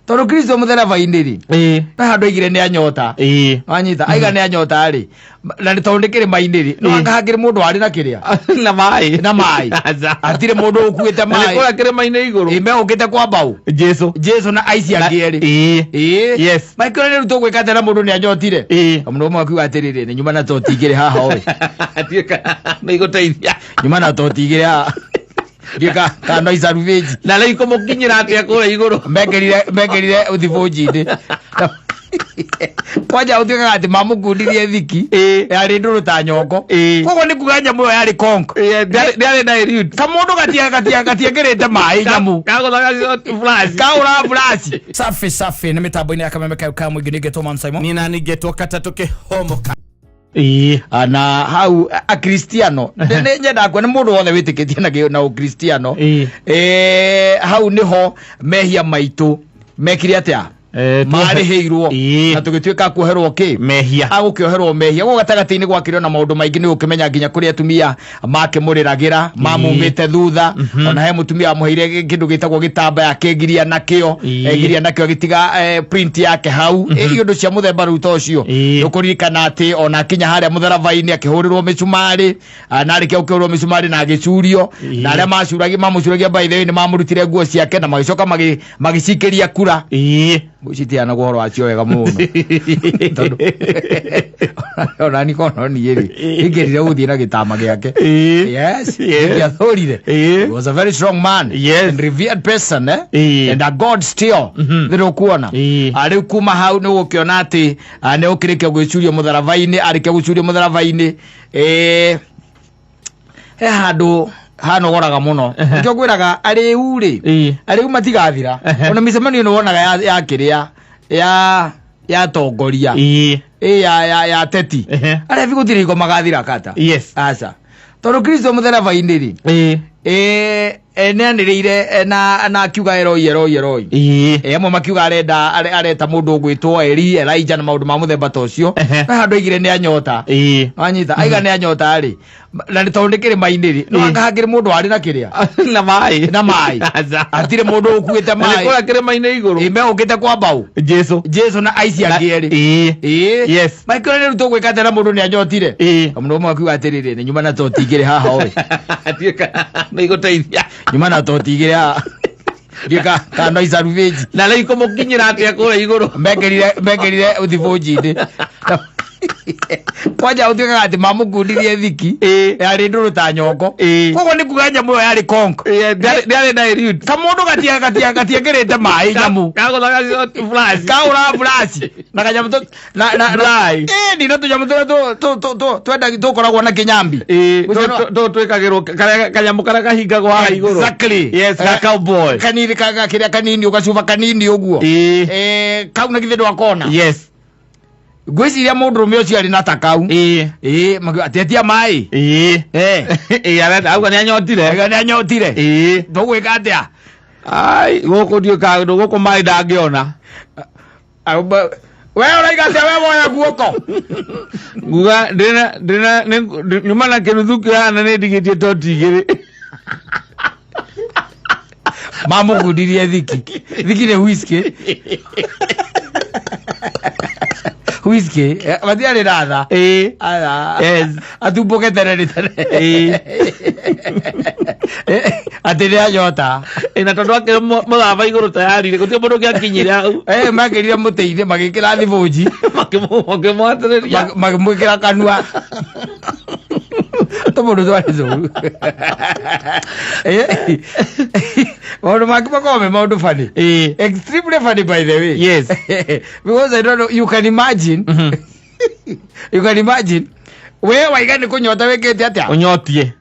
Tondũ Kristo mũtharaba-inĩ rĩ, he handũ aigire nĩ anyota. Wanyita, aiga nĩ anyota rĩ, na nĩ tondũ nĩ kĩrĩma-inĩ rĩ, no anga hakĩrĩ mũndũ warĩ na kĩrĩa Na maĩ. Na maĩ. Aca. Hatirĩ mũndũ ũkuĩte Na nĩ maĩ. kũrĩa kĩrĩma-inĩ igũrũ. Ĩ, megũkĩte kwa mbaũ. Jesu. Jesu na aici angĩ erĩ. Ĩĩ. Maikara rĩu tũgwĩka atĩa na mũndũ nĩ anyotire? Mũndũ ũmwe akiuga atĩrĩrĩ, nĩ nyuma na toti igĩrĩ haha ũĩ. Nĩ igũteithia. Nyuma na toti igĩrĩ haha. Ngĩka kando icarubĩnji. Na rĩu kũmũkinyĩra atĩa kũrĩa igũrũ? Mekĩrire thibũnji-inĩ. Kwanja ũtuĩkaga atĩ mamũkundirie thiki yarĩ ndũrũ ta nyongo. Koguo nĩ kuga nyamũ ĩyo yarĩ konk. Ndĩarĩ dilute. Kamũndũ gatiekĩrĩte maĩ nyamũ. Kagũthaga flash. Kaũraga flash. Safi safi nĩ mĩtambo-inĩ ya kameme kayo ka mũingĩ ningĩ Thomas Simon. Nina ningĩtwo katatũ kĩhomoka. Na hau akristiano nĩ nyendaga kuona mũndũ wothe wĩtĩkĩtie na ũkristiano. Hau nĩho mehia maitũ mekire atĩa? Marĩhĩirwo na tũgĩtuĩka kuoherwo kĩ? Mehia. Agũkĩoherwo mehia gũkũ gatagatĩ-inĩ gwakĩrĩ na maũndũ maingĩ nĩ ũkĩmenya nginya kũrĩ atumia makĩmũrĩragĩra mamumĩte thutha. Ona he mũtumia wamũheire kĩndũ gĩtagwo gĩtambaya akĩgiria nakĩo. Egiria nakĩo agĩtiga print yake hau. Iũndũ cia mũthemba rĩu ta ũcio. Nĩũkũririkana atĩ ona akinya harĩa mũtharaba-inĩ akĩhũrĩrwo mĩcumarĩ. Na arĩkia gũkĩhũrwo mĩcumarĩ na agĩcurio, na arĩa macuragia mamũcuragia, by the way, nĩ mamũrutire nguo ciake na magĩcoka magĩcikĩria kura. Citianagwo ũhoro wacio wega mũno tondũ ona ni kono niĩ rĩ ingĩrire gũthiĩ na gĩtama gĩake. Yes. Ingĩathũrire. He was a very strong man and revered person, eh? And a god still thĩrĩ ũkuona. Rĩu kuma hau nĩ ũgũkĩona atĩ nĩ ũkĩrĩkia gwĩcurio mũtharaba-inĩ. Arĩkia gũcurio mũtharaba-inĩ, he handũ hanogoraga mũno nĩkĩo ngwĩraga arĩu rĩ, arĩu matigathira. Ona mĩcemanio nĩ wonaga ya kĩrĩa ya tongoria, ĩ ya teti, arĩa bi gũtirĩ hingo magathira kata. Aca, tondũ Kristo mũtharaba-inĩ rĩ, nĩ anĩrĩire na akiuga Eloi, Eloi, Eloi. Amwe makiuga arenda areta mũndũ ũgwĩtwo Eli, Elijah na maũndũ ma mũthemba ta ũcio. No handũ aigire nĩ anyota. Wanyita, aiga nĩ anyota rĩ, na nĩ tondũ nĩ kĩrĩma-inĩ rĩ, no anga hakĩrĩ mũndũ warĩ na kĩrĩa Na maĩ. Na maĩ. Aca. Hatirĩ mũndũ ũkuĩte Na nĩ maĩ. kũrĩa kĩrĩma-inĩ igũrũ. Ĩ, megũkĩte kwa mbaũ. Jesu. Jesu na aici angĩ erĩ. Ĩĩ. Maikara rĩu tũgwĩka atĩa na mũndũ nĩ anyotire? Mũndũ ũmwe akiuga atĩrĩrĩ, nĩ nyuma na toti igĩrĩ haha ũĩ. Nĩ igũteithia. Nyuma na toti igĩrĩ haha. Ngĩka kando icarubĩnji. Na rĩu kũmũkinyĩra atĩa kũrĩa igũrũ? Mekĩrire thibũnji-inĩ. Kwanja ũtuĩkaga atĩ mamũkundirie thiki yarĩ ndũrũ ta nyongo. Koguo nĩ kuga nyamũ ĩyo yarĩ konk. Ndĩarĩ dilute. Kamũndũ gatiekĩrĩte maĩ nyamũ. Kagũthaga flash. Kaũraga flash. Na kanyamũ na Dry. Ĩni na tũnyamũ tũrĩa twendagi tũkoragwo na kĩnyambi. Tũ twĩkagĩrwo kanyamũ karĩa kahingagwo haha igũrũ. Exactly. Yes, ka cowboy. Kanini kĩrĩa kanini ũgacuba kanini ũguo. Kau na githĩ ndwakona? Yes. Ngwĩciria mũndũrũme ũcio arĩ na ta kau. Ĩĩ, makiuga atetia maĩ. Ĩĩ, arenda auga nĩ anyotire. Auga nĩ anyotire. Tũgwĩka atĩa? Ai, gũkũ ndiũĩ kaũndũ gũkũ maĩ ndangĩona. We ũraiga atĩa we woya guoko? Nguga ndĩna ndĩna nyuma na kĩnuthu kĩhana nĩ ndigĩtie toti igĩrĩ. Mamũgundirie thiki. Thiki nĩ whisky. Whisky. Matiarĩ na tha. Atha. Atumbũke tene nĩ tene. Atĩ nĩ anyota. Na tondũ akĩrĩ mũtharaba igũrũ tayari rĩ, gũtirĩ mũndũ ũngĩakinyire hau. Makĩrire mũtĩ-inĩ magĩkĩra thibũnji. Makĩmwatĩrĩria. Makĩmwĩkĩra kanua. Tũmũndũ twarĩ tũru. Maũndũ mangĩ makoragwo me maũndũ funny. Extremely funny, by the way. Because I don't know, you can imagine. You can imagine. We waiga nĩ kũnyota wĩkĩte atĩa? Ũnyotie.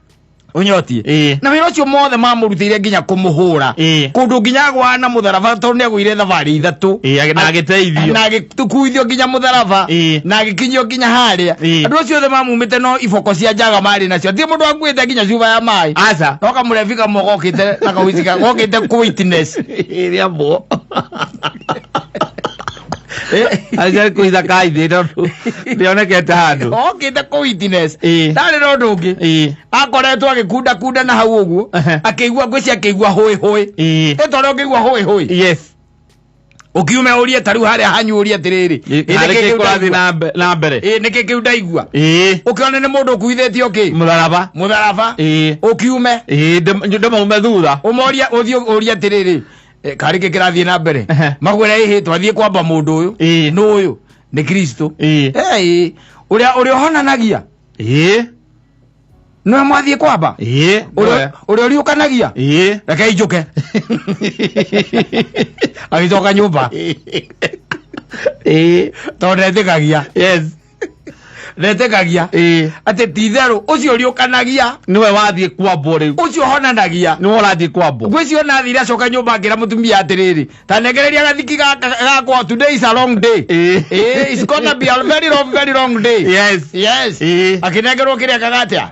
Ũnyotie. Na wĩra ũcio mothe mamũrutĩire nginya kũmũhũra. Kũndũ nginya agwa na mũtharaba tondũ nĩ agũire thabarĩ ithatũ. Na agĩteithio. Na agĩkuithio nginya mũtharaba. Na agĩkinyio nginya harĩa. Andũ acio othe mamumĩte no iboko cia njaga marĩ nacio. Hatirĩ mũndũ akuĩte nginya cuba ya maĩ. Aca. No kamũrebi kamwe gokĩte na kawici gokĩte kũ witness. Rĩambwo. Aca kũitha kaithĩ tondũ ndĩonekete handũ. Okĩte kũ witness. Ndarĩ na ũndũ ũngĩ. Akoretwo agĩkunda kunda na hau ũguo. Akĩigua ngwĩci akĩigua hũĩ hũĩ. Ĩ tondũ ũngĩigua hũĩ hũĩ. Ũkiume ũrie ta rĩu harĩa hanyu ũrie atĩrĩrĩ, "Ĩ, Harĩ nĩkĩ kĩ kĩu kũrathiĩ ndaigua? na mbere? Ĩ, nĩkĩ kĩu ndaigua?" Ĩĩ. Ũkĩone nĩ mũndũ ũkuithĩtio kĩ? Mũtharaba. Mũtharaba. Ĩĩ. Ũkiume. Ĩĩ, ndĩmaume thutha. Ũmorie, ũthiĩ ũrie atĩrĩrĩ, "Eh, karĩ kĩ kĩrathiĩ na mbere?" Ehe. Makwĩre, "Ĩhĩ, twathiĩ kwamba mũndũ ũyũ." Ĩĩ. Nũ ũyũ? Nĩ Kristo. Ĩĩ. Ĩĩ, ũrĩa ũrĩa ũhonanagia. Ĩĩ. Nĩwe mwathiĩ kwamba. Ĩĩ. Ũrĩa ũrĩa ũriũkanagia. Ĩĩ. Reke injũke. Agĩcoka nyũmba. Ĩĩ. Tondũ ndetĩkagia. Yes. Ndetĩkagia. Ĩĩ. Atĩ ti itherũ ũcio ũriũkanagia. Nĩwe wathiĩ kwambwo rĩu. Ũcio ũhonanagia. Nĩwe ũrathiĩ kwambwo. Ngwĩciria ona athire acoka nyũmba akĩra mũtumia atĩrĩrĩ, ta nengereria gathiki gaka gakwa, today is a long day. Ĩĩ. Eh, it's gonna be a very long, very long day. Yes. Yes. Ĩĩ. Akĩnengerwo kĩrĩa kaga atĩa?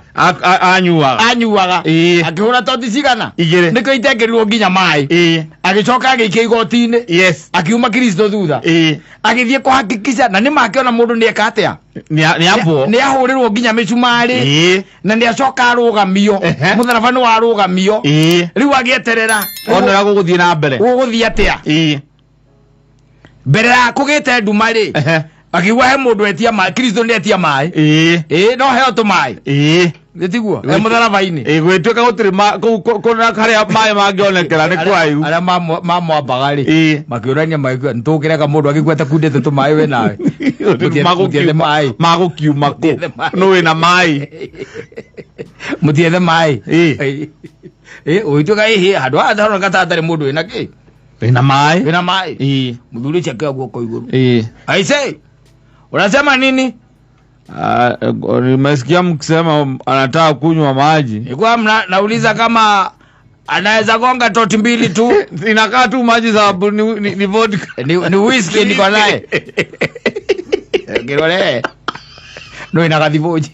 Anyuaga. Anyuaga. Ĩĩ. Akĩhũra toti cigana? Igĩrĩ. Nĩkĩo itekĩrirwo nginya maĩ. Ĩĩ. Agĩcoka agĩikio igoti-inĩ. Yes. Akiuma Kristo thutha. Ĩĩ. Agĩthiĩ kũhakikisha na nĩ makĩona mũndũ nĩ eka atĩa? Nĩ ambwo. Nĩ ahũrĩrwo nginya mĩcumarĩ. Ĩĩ. Na nĩ acoka arũgamio. Ehe. Mũtharaba nĩ warũgamio. Ĩĩ. Rĩu agĩeterera. Ona ũrĩa gũgũthiĩ na mbere. Gũgũthiĩ atĩa? Ĩĩ. Mbere ya kũgĩte nduma rĩ, Ehe. akĩigua he mũndũ etia maĩ, Kristo nĩ etia maĩ. Ĩĩ. Ĩĩ, no heo tũmaĩ. Ĩĩ. Nĩ tiguo? E mũtharaba-inĩ. Ĩĩ, gwĩtuĩka gũtirĩ kũu harĩa maĩ mangĩonekera nĩ kũraihu. Arĩa mamwambaga rĩ, Ĩĩ. makĩũrania magĩkua, nĩtũkĩreka mũndũ agĩkua ta kundĩte tũmaĩ we nawe. Mũtiethe maĩ. Magũkiuma kũ? Mũtiethe maĩ. Nũ wĩna maĩ? Mũtiethe maĩ. Ĩĩ. Ĩĩ, ũgĩtuĩka ĩhĩ handũ haha haroneka ta hatarĩ mũndũ wĩna kĩ? Wĩna maĩ? Wĩna maĩ. Ĩĩ. Mũthuri ũcio akĩoya guoko igũrũ. Ĩĩ. Aisee, unasema nini? Ah, nimesikia mkisema anataka kunywa maji. Nilikuwa nauliza kama anaweza gonga toti mbili tu. Inakaa tu maji sababu ni vodka. Ni whisky niko naye. Kirore. No ina gathiboji.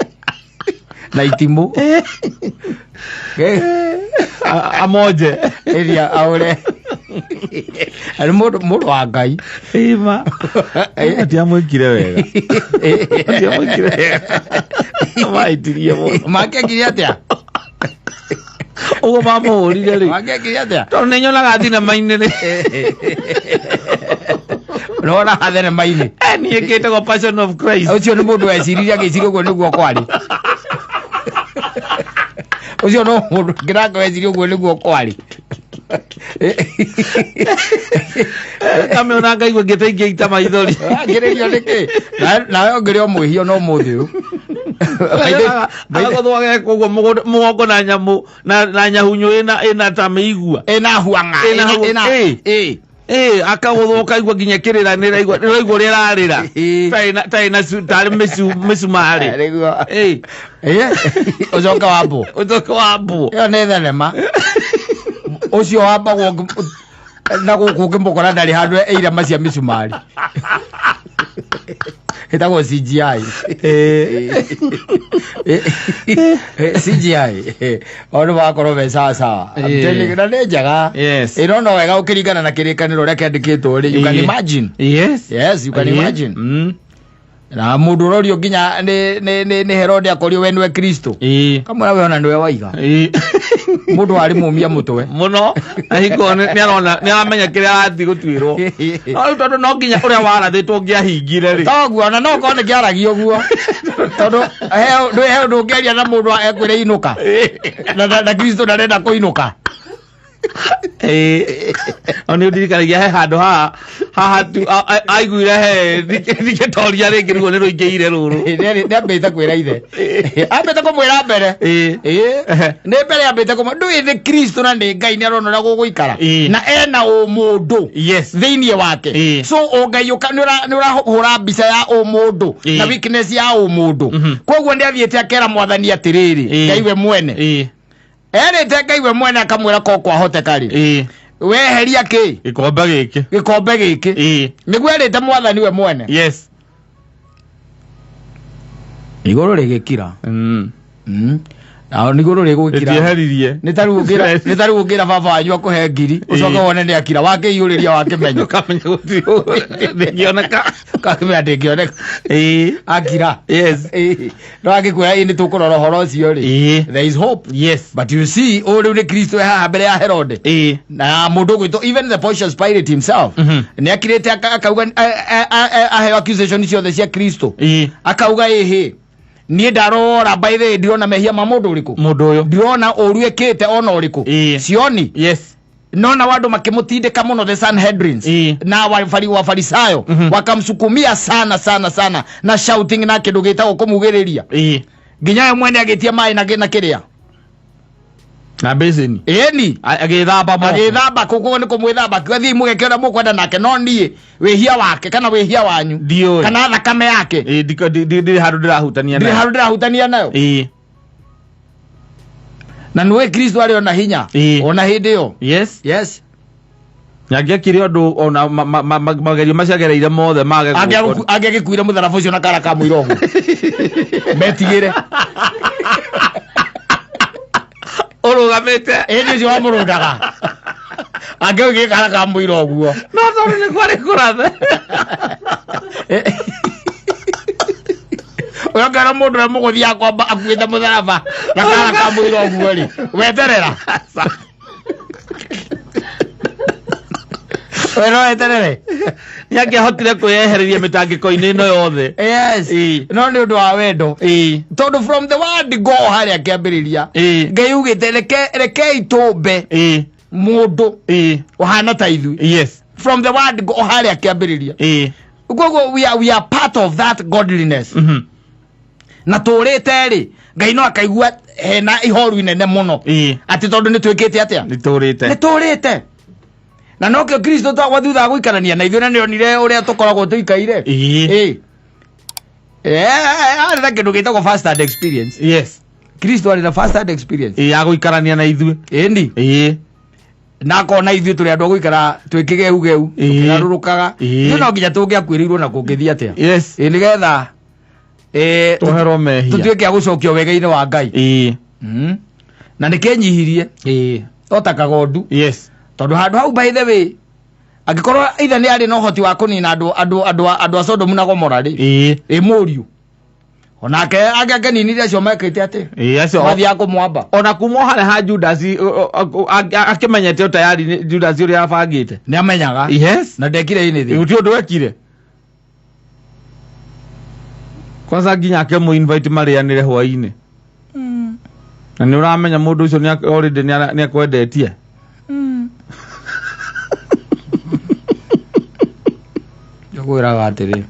Na itimu. Amoje. Ĩria aure. Ari mũndũ wa Ngai. Ima. Matiamwĩkire wega. Matiamwĩkire wega. Maitirie mũno. Makekire atĩa? Ũguo mamũhũrire rĩ. Makekire atĩa? Tondũ nĩ nyonaga thinema-inĩ rĩ. Nona thenema-inĩ. Niĩ ngĩtagwo Passion of Christ. Ũcio nĩ mũndũ weciririe agĩciria ũguo nĩguo kwarĩ. Ũcio no mũndũ ngĩranga weciria ũguo nĩguo kwarĩ. Kamĩona ngaigua ngĩte ingĩita maithori. Angĩrĩrio nĩkĩ? Nawe ũngĩrĩ o mwĩhia no mũthĩ ũyũ. Agagũthwo agekwo ũguo mũgongo na nyamũ na nyahunyũ ĩna ta mĩigua. Ĩna huang'a. Ĩna Ĩna Ĩĩ. Ĩĩ, akagũthwo ũkaigua nginya kĩrĩra nĩraigua nĩraigua ũrĩa ĩrarĩra. Ĩĩ. Tarĩ na tarĩ mĩcumarĩ. Nĩguo. Ĩĩ. Ĩĩ. Ũcoke wambwo. Ũcoke wambwo. Ĩyo nĩ thenema. Ũcio wambagwo na gũkũ ũkĩmũkora ndarĩ handũ ĩire cia mĩcumarĩ. Ĩtagwo CGI. CGI. O nĩ wakorwo me sawa sawa. I'm Ĩĩ. telling you, na nĩ njega. Yes. Ĩno no wega ũkĩringana na kĩrĩkanĩro ũrĩa kĩandĩkĩtwo rĩ. You can Ĩĩ. imagine. Yes. Yes, you can Ĩĩ. imagine. Na mũndũ ũrorio nginya nĩ Herode akorio we nĩwe Kristo. Ĩĩ. Kamwĩra we ona nĩwe waiga. Ĩĩ. Mũndũ warĩ mũmia mũtwe. Mũno na hingo nĩ arona nĩ aramenya kĩrĩa arathiĩ gũtuĩrwo. No rĩu tondũ no nginya ũrĩa warathĩtwo ũngĩahingire rĩ. Toguo ona no korwo nĩ kĩaragia ũguo. Tondũ he ũndũ ũngĩaria na mũndũ ekwĩre inũka. Na Kristo ndarenda kũinũka. Ĩĩ. No nĩ ũndirikanagia he handũ haha haha tu aiguire he thikĩtoria rĩngĩ ruo nĩ rũingĩire rũrũ. Nĩ ambĩte kwĩra ithe. Ambĩte kũmwĩra mbere. Ĩĩ. Ĩĩ. Nĩ mbere ambĩte kũmwĩra ndũĩ nĩ Kristo na nĩ Ngai nĩ arona ũrĩa gũgũikara. Ĩĩ. Na ena ũmũndũ. Yes. Thĩinĩ wake. Ĩĩ. So ũngai nĩ ũrahũra mbica ya ũmũndũ Ĩĩ. na weakness ya ũmũndũ. Koguo nĩ athiĩte akera mwathani atĩrĩrĩ, Ĩĩ. Ngai we mwene. Ĩĩ. Erĩte Ngai we mwene akamwĩra ko kwahoteka rĩ. Ĩĩ. Weheria kĩ? Gĩkombe gĩkĩ. Gĩkombe gĩkĩ. Ĩĩ. Nĩguo erĩte mwathani we mwene. Yes. Igũrũ rĩgĩkira. Nao nĩguo rũrĩ gũkira. Ĩtieheririe. Nĩ ta rĩu ũngĩra nĩ ta rĩu ũngĩra baba wanyu akũhe ngiri ũcoke wone nĩ akira wakĩiyũrĩria wakĩmenya. Ũkamenya gũtirĩ ndĩngĩoneka. Ũkakĩmenya ndĩngĩoneka. Ĩĩ. Akira. Yes. Ĩĩ. No angĩkwĩra ĩĩ nĩ tũkũrora ũhoro ũcio rĩ. Ĩĩ. There is hope. Yes. But you see, ũyũ rĩu nĩ Kristo e haha mbere ya Herode. Ĩĩ. Na mũndũ ũgwĩtwo even the Pontius Pilate himself nĩ akirĩte akauga aheo accusation ciothe cia Kristo. Ĩĩ. Akauga ĩhĩ niĩ ndarora by the way ndirona mehia ma mũndũ ũrĩkũ Mũndũ ũyũ. ndirona ũru ĩkĩte ona ũrĩkũ Ĩĩ. sioni Yes. nona wandũ makĩmũtindĩka mũno the Sanhedrins Ĩĩ. na wafarisayo wakamsukumia sana sana sana na shouting na kĩndũ gĩtagwo kũmugĩrĩria Ĩĩ. nginya we mwene agĩtia maĩ na kĩrĩa Na mbĩcĩni. ĩni Agĩthamba moko. Agĩthamba kũguo nĩ kũmwĩthamba akiuga thiĩ mũgeke ũrĩa mũkwenda nake no niĩ wĩhia wake kana wĩhia wanyu Ndiũĩ. kana thakame yake Ĩĩ, ndirĩ handũ ndĩrahutania ndirĩ nayo. handũ ndĩrahutania nayo. Ĩĩ. Na nĩwe Kristo arĩ ona hinya Ĩĩ. ona hĩndĩ ĩyo. Yes. Yes. Angĩekire ũndũ ona magerio macio agereire mothe mage gũkũ. Angĩagĩkuire mũtharaba ũcio na kara ka mũira ũguo metigĩre. Ũrũgamĩte. Ĩndĩ ũcio wamũrũndaga angĩgĩkire kara ka mũira ũguo. No tondũ nĩ kwarĩ kũrathe. Ũyongera mũndũ ũrĩa mũgũthiaga kwamba akuĩte mũtharaba na kara ka mũira ũguo rĩ, weterera we no weterere. Nĩ angĩahotire kwĩyehereria mĩtangĩko-inĩ ĩno yothe. Yes. Ĩĩ. No nĩ ũndũ wa wendo Ĩĩ. tondũ from the word go harĩa kĩambĩrĩria Ĩĩ. Ngai ugĩte rekei tũmbe Ĩĩ. mũndũ Ĩĩ. ũhana ta ithuĩ. Yes. From the word go harĩa kĩambĩrĩria. Ĩĩ. Koguo we are part of that godliness. Na tũrĩte rĩ Ngai no akaigua hena ihoru inene mũno Ĩĩ. atĩ tondũ nĩ twĩkĩte atĩa? Nĩ tũrĩte. Nĩ tũrĩte na nokĩo Kristo twagwa thutha wa gũikarania na ithuĩ na nĩonire ũrĩa tũkoragwo tũikaire. Ĩĩ. Ĩĩ. Arĩ na kĩndũ gĩtagwo first hand experience. Yes. Kristo arĩ na first hand experience. Ĩĩ, ya gũikarania na ithuĩ. Ĩni. Ĩĩ. Na akona ithuĩ tũrĩ andũ a gũikara twĩ kĩgeugeu Ĩĩ. tũkĩgarũrũkaga. Ĩĩ. Ithuĩ no nginya tũngĩakuĩrĩirwo na kũngĩthiĩ atĩa. Yes. Ĩĩ, nĩgetha Twoherwo mehia. tũtuĩke a gũcokio wega-inĩ wa Ngai. Ĩĩ. Na nĩkĩnyihirie Ĩĩ. o ta kagondu. Yes. Tondũ handũ hau by the way angĩkorwo ithe nĩ arĩ na ũhoti wa kũnina andũ a Sodomu na Gomora rĩ, Ĩĩ. ĩ mũriũ onake angĩakĩninire acio mekĩte atĩ Ĩĩ, acio mathiaga kũmwamba. Ona kuma o harĩa ha Judas akĩmenyete o tayari nĩ Judas ũrĩa abangĩte. Nĩ amenyaga. Yes. Na ndekire anything. Gũtirĩ ũndũ ekire kwanza nginya akĩmũ invite marĩanĩre hwainĩ na nĩ ũramenya mũndũ ũcio already nĩ akwendetie. Ngwĩraga atĩrĩ,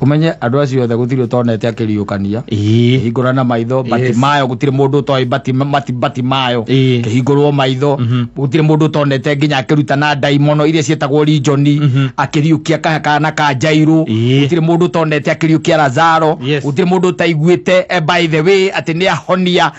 ũmenye andũ acio othe gũtirĩ ũtonete akĩriũkania Ĩĩ. kĩhingũrana maitho Batimayo gũtirĩ mũndũ ũtoĩ Batimayo Ĩĩ. kĩhingũrwo maitho gũtirĩ mũndũ ũtonete nginya akĩrutana ndaimono iria ciĩtagwo regioni akĩriũkia kana ka Jairũ. Ĩĩ. Gũtirĩ mũndũ ũtonete akĩriũkia Lazaro. Yes. Gũtirĩ mũndũ ũtaiguĩte by the way atĩ nĩ ahonia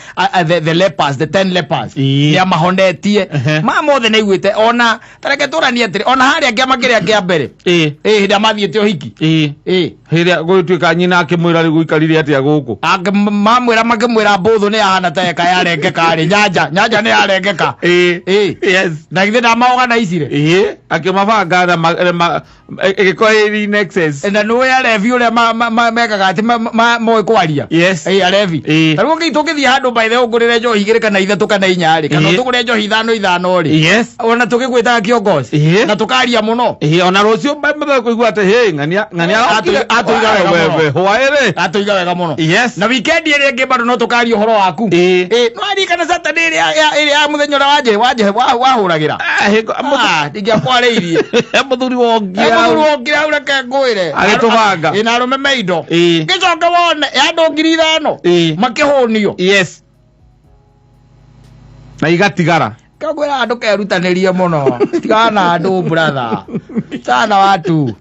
the lepers, the 10 lepers. Ĩĩ. Nĩ amahonetie. Ehe. Ma mothe nĩ aiguĩte ona tareke tũranie atĩrĩ ona harĩa kĩama kĩrĩa kĩa mbere Ĩĩ. ĩ hĩndĩ ĩrĩa mathiĩte ũhiki. Ĩĩ. Ĩ. Hĩrĩa gũgĩtuĩka nyina akĩmwĩra rĩu gũikarire atĩa gũkũ. Mamwĩra makĩmwĩra mbũthũ nĩ yahana ta eka yarengeka rĩ nyanja nĩ yarengeka. Ĩĩ. Ĩĩ. Yes. Na githĩ ndamaorganizire? Ĩĩ, akĩmabanga na ĩgĩkorwo ĩrĩ in excess. Na nĩũĩ arebi ũrĩa mekaga atĩ moĩ kwaria. Yes. Ĩĩ, arebi. Ĩĩ. Ta rĩu tũngĩthiĩ handũ by the way ũngũrĩre njohi igĩrĩ kana ithatũ kana inya rĩ kana Ĩĩ. ũtũgũre njohi ithano ithano rĩ Yes. ona tũgĩgwĩtaga kiongozi Ĩĩ. na tũkaria mũno. Ĩĩ, ona rũciũ mũthenya kũigua atĩ hĩ ng'ania ng'ania arokire. Atũiga wega mũno. Wewe, hwaĩ-rĩ. Atũiga wega mũno. Yes. Na weekend ĩrĩa ĩngĩ bado no tũkaria ũhoro waku. Ĩĩ. Ĩĩ, no aririkana Saturday ĩrĩa ya mũthenya ũrĩa wahũragĩra. Ah, Ah, ndingĩakwarĩirie. Mũthuri wongia. Mũthuri wongire hau reke ngwĩre. Agĩtũbanga. Ĩ, na arũme me indo. Ĩĩ. Ngĩcoka wone ya andũ 5,000 Ĩĩ. makĩhũnio. Yes. Na igatigara. Kakwĩra andũ kerutanĩrie mũno. Tigana na andũ brother. Tigana na watu.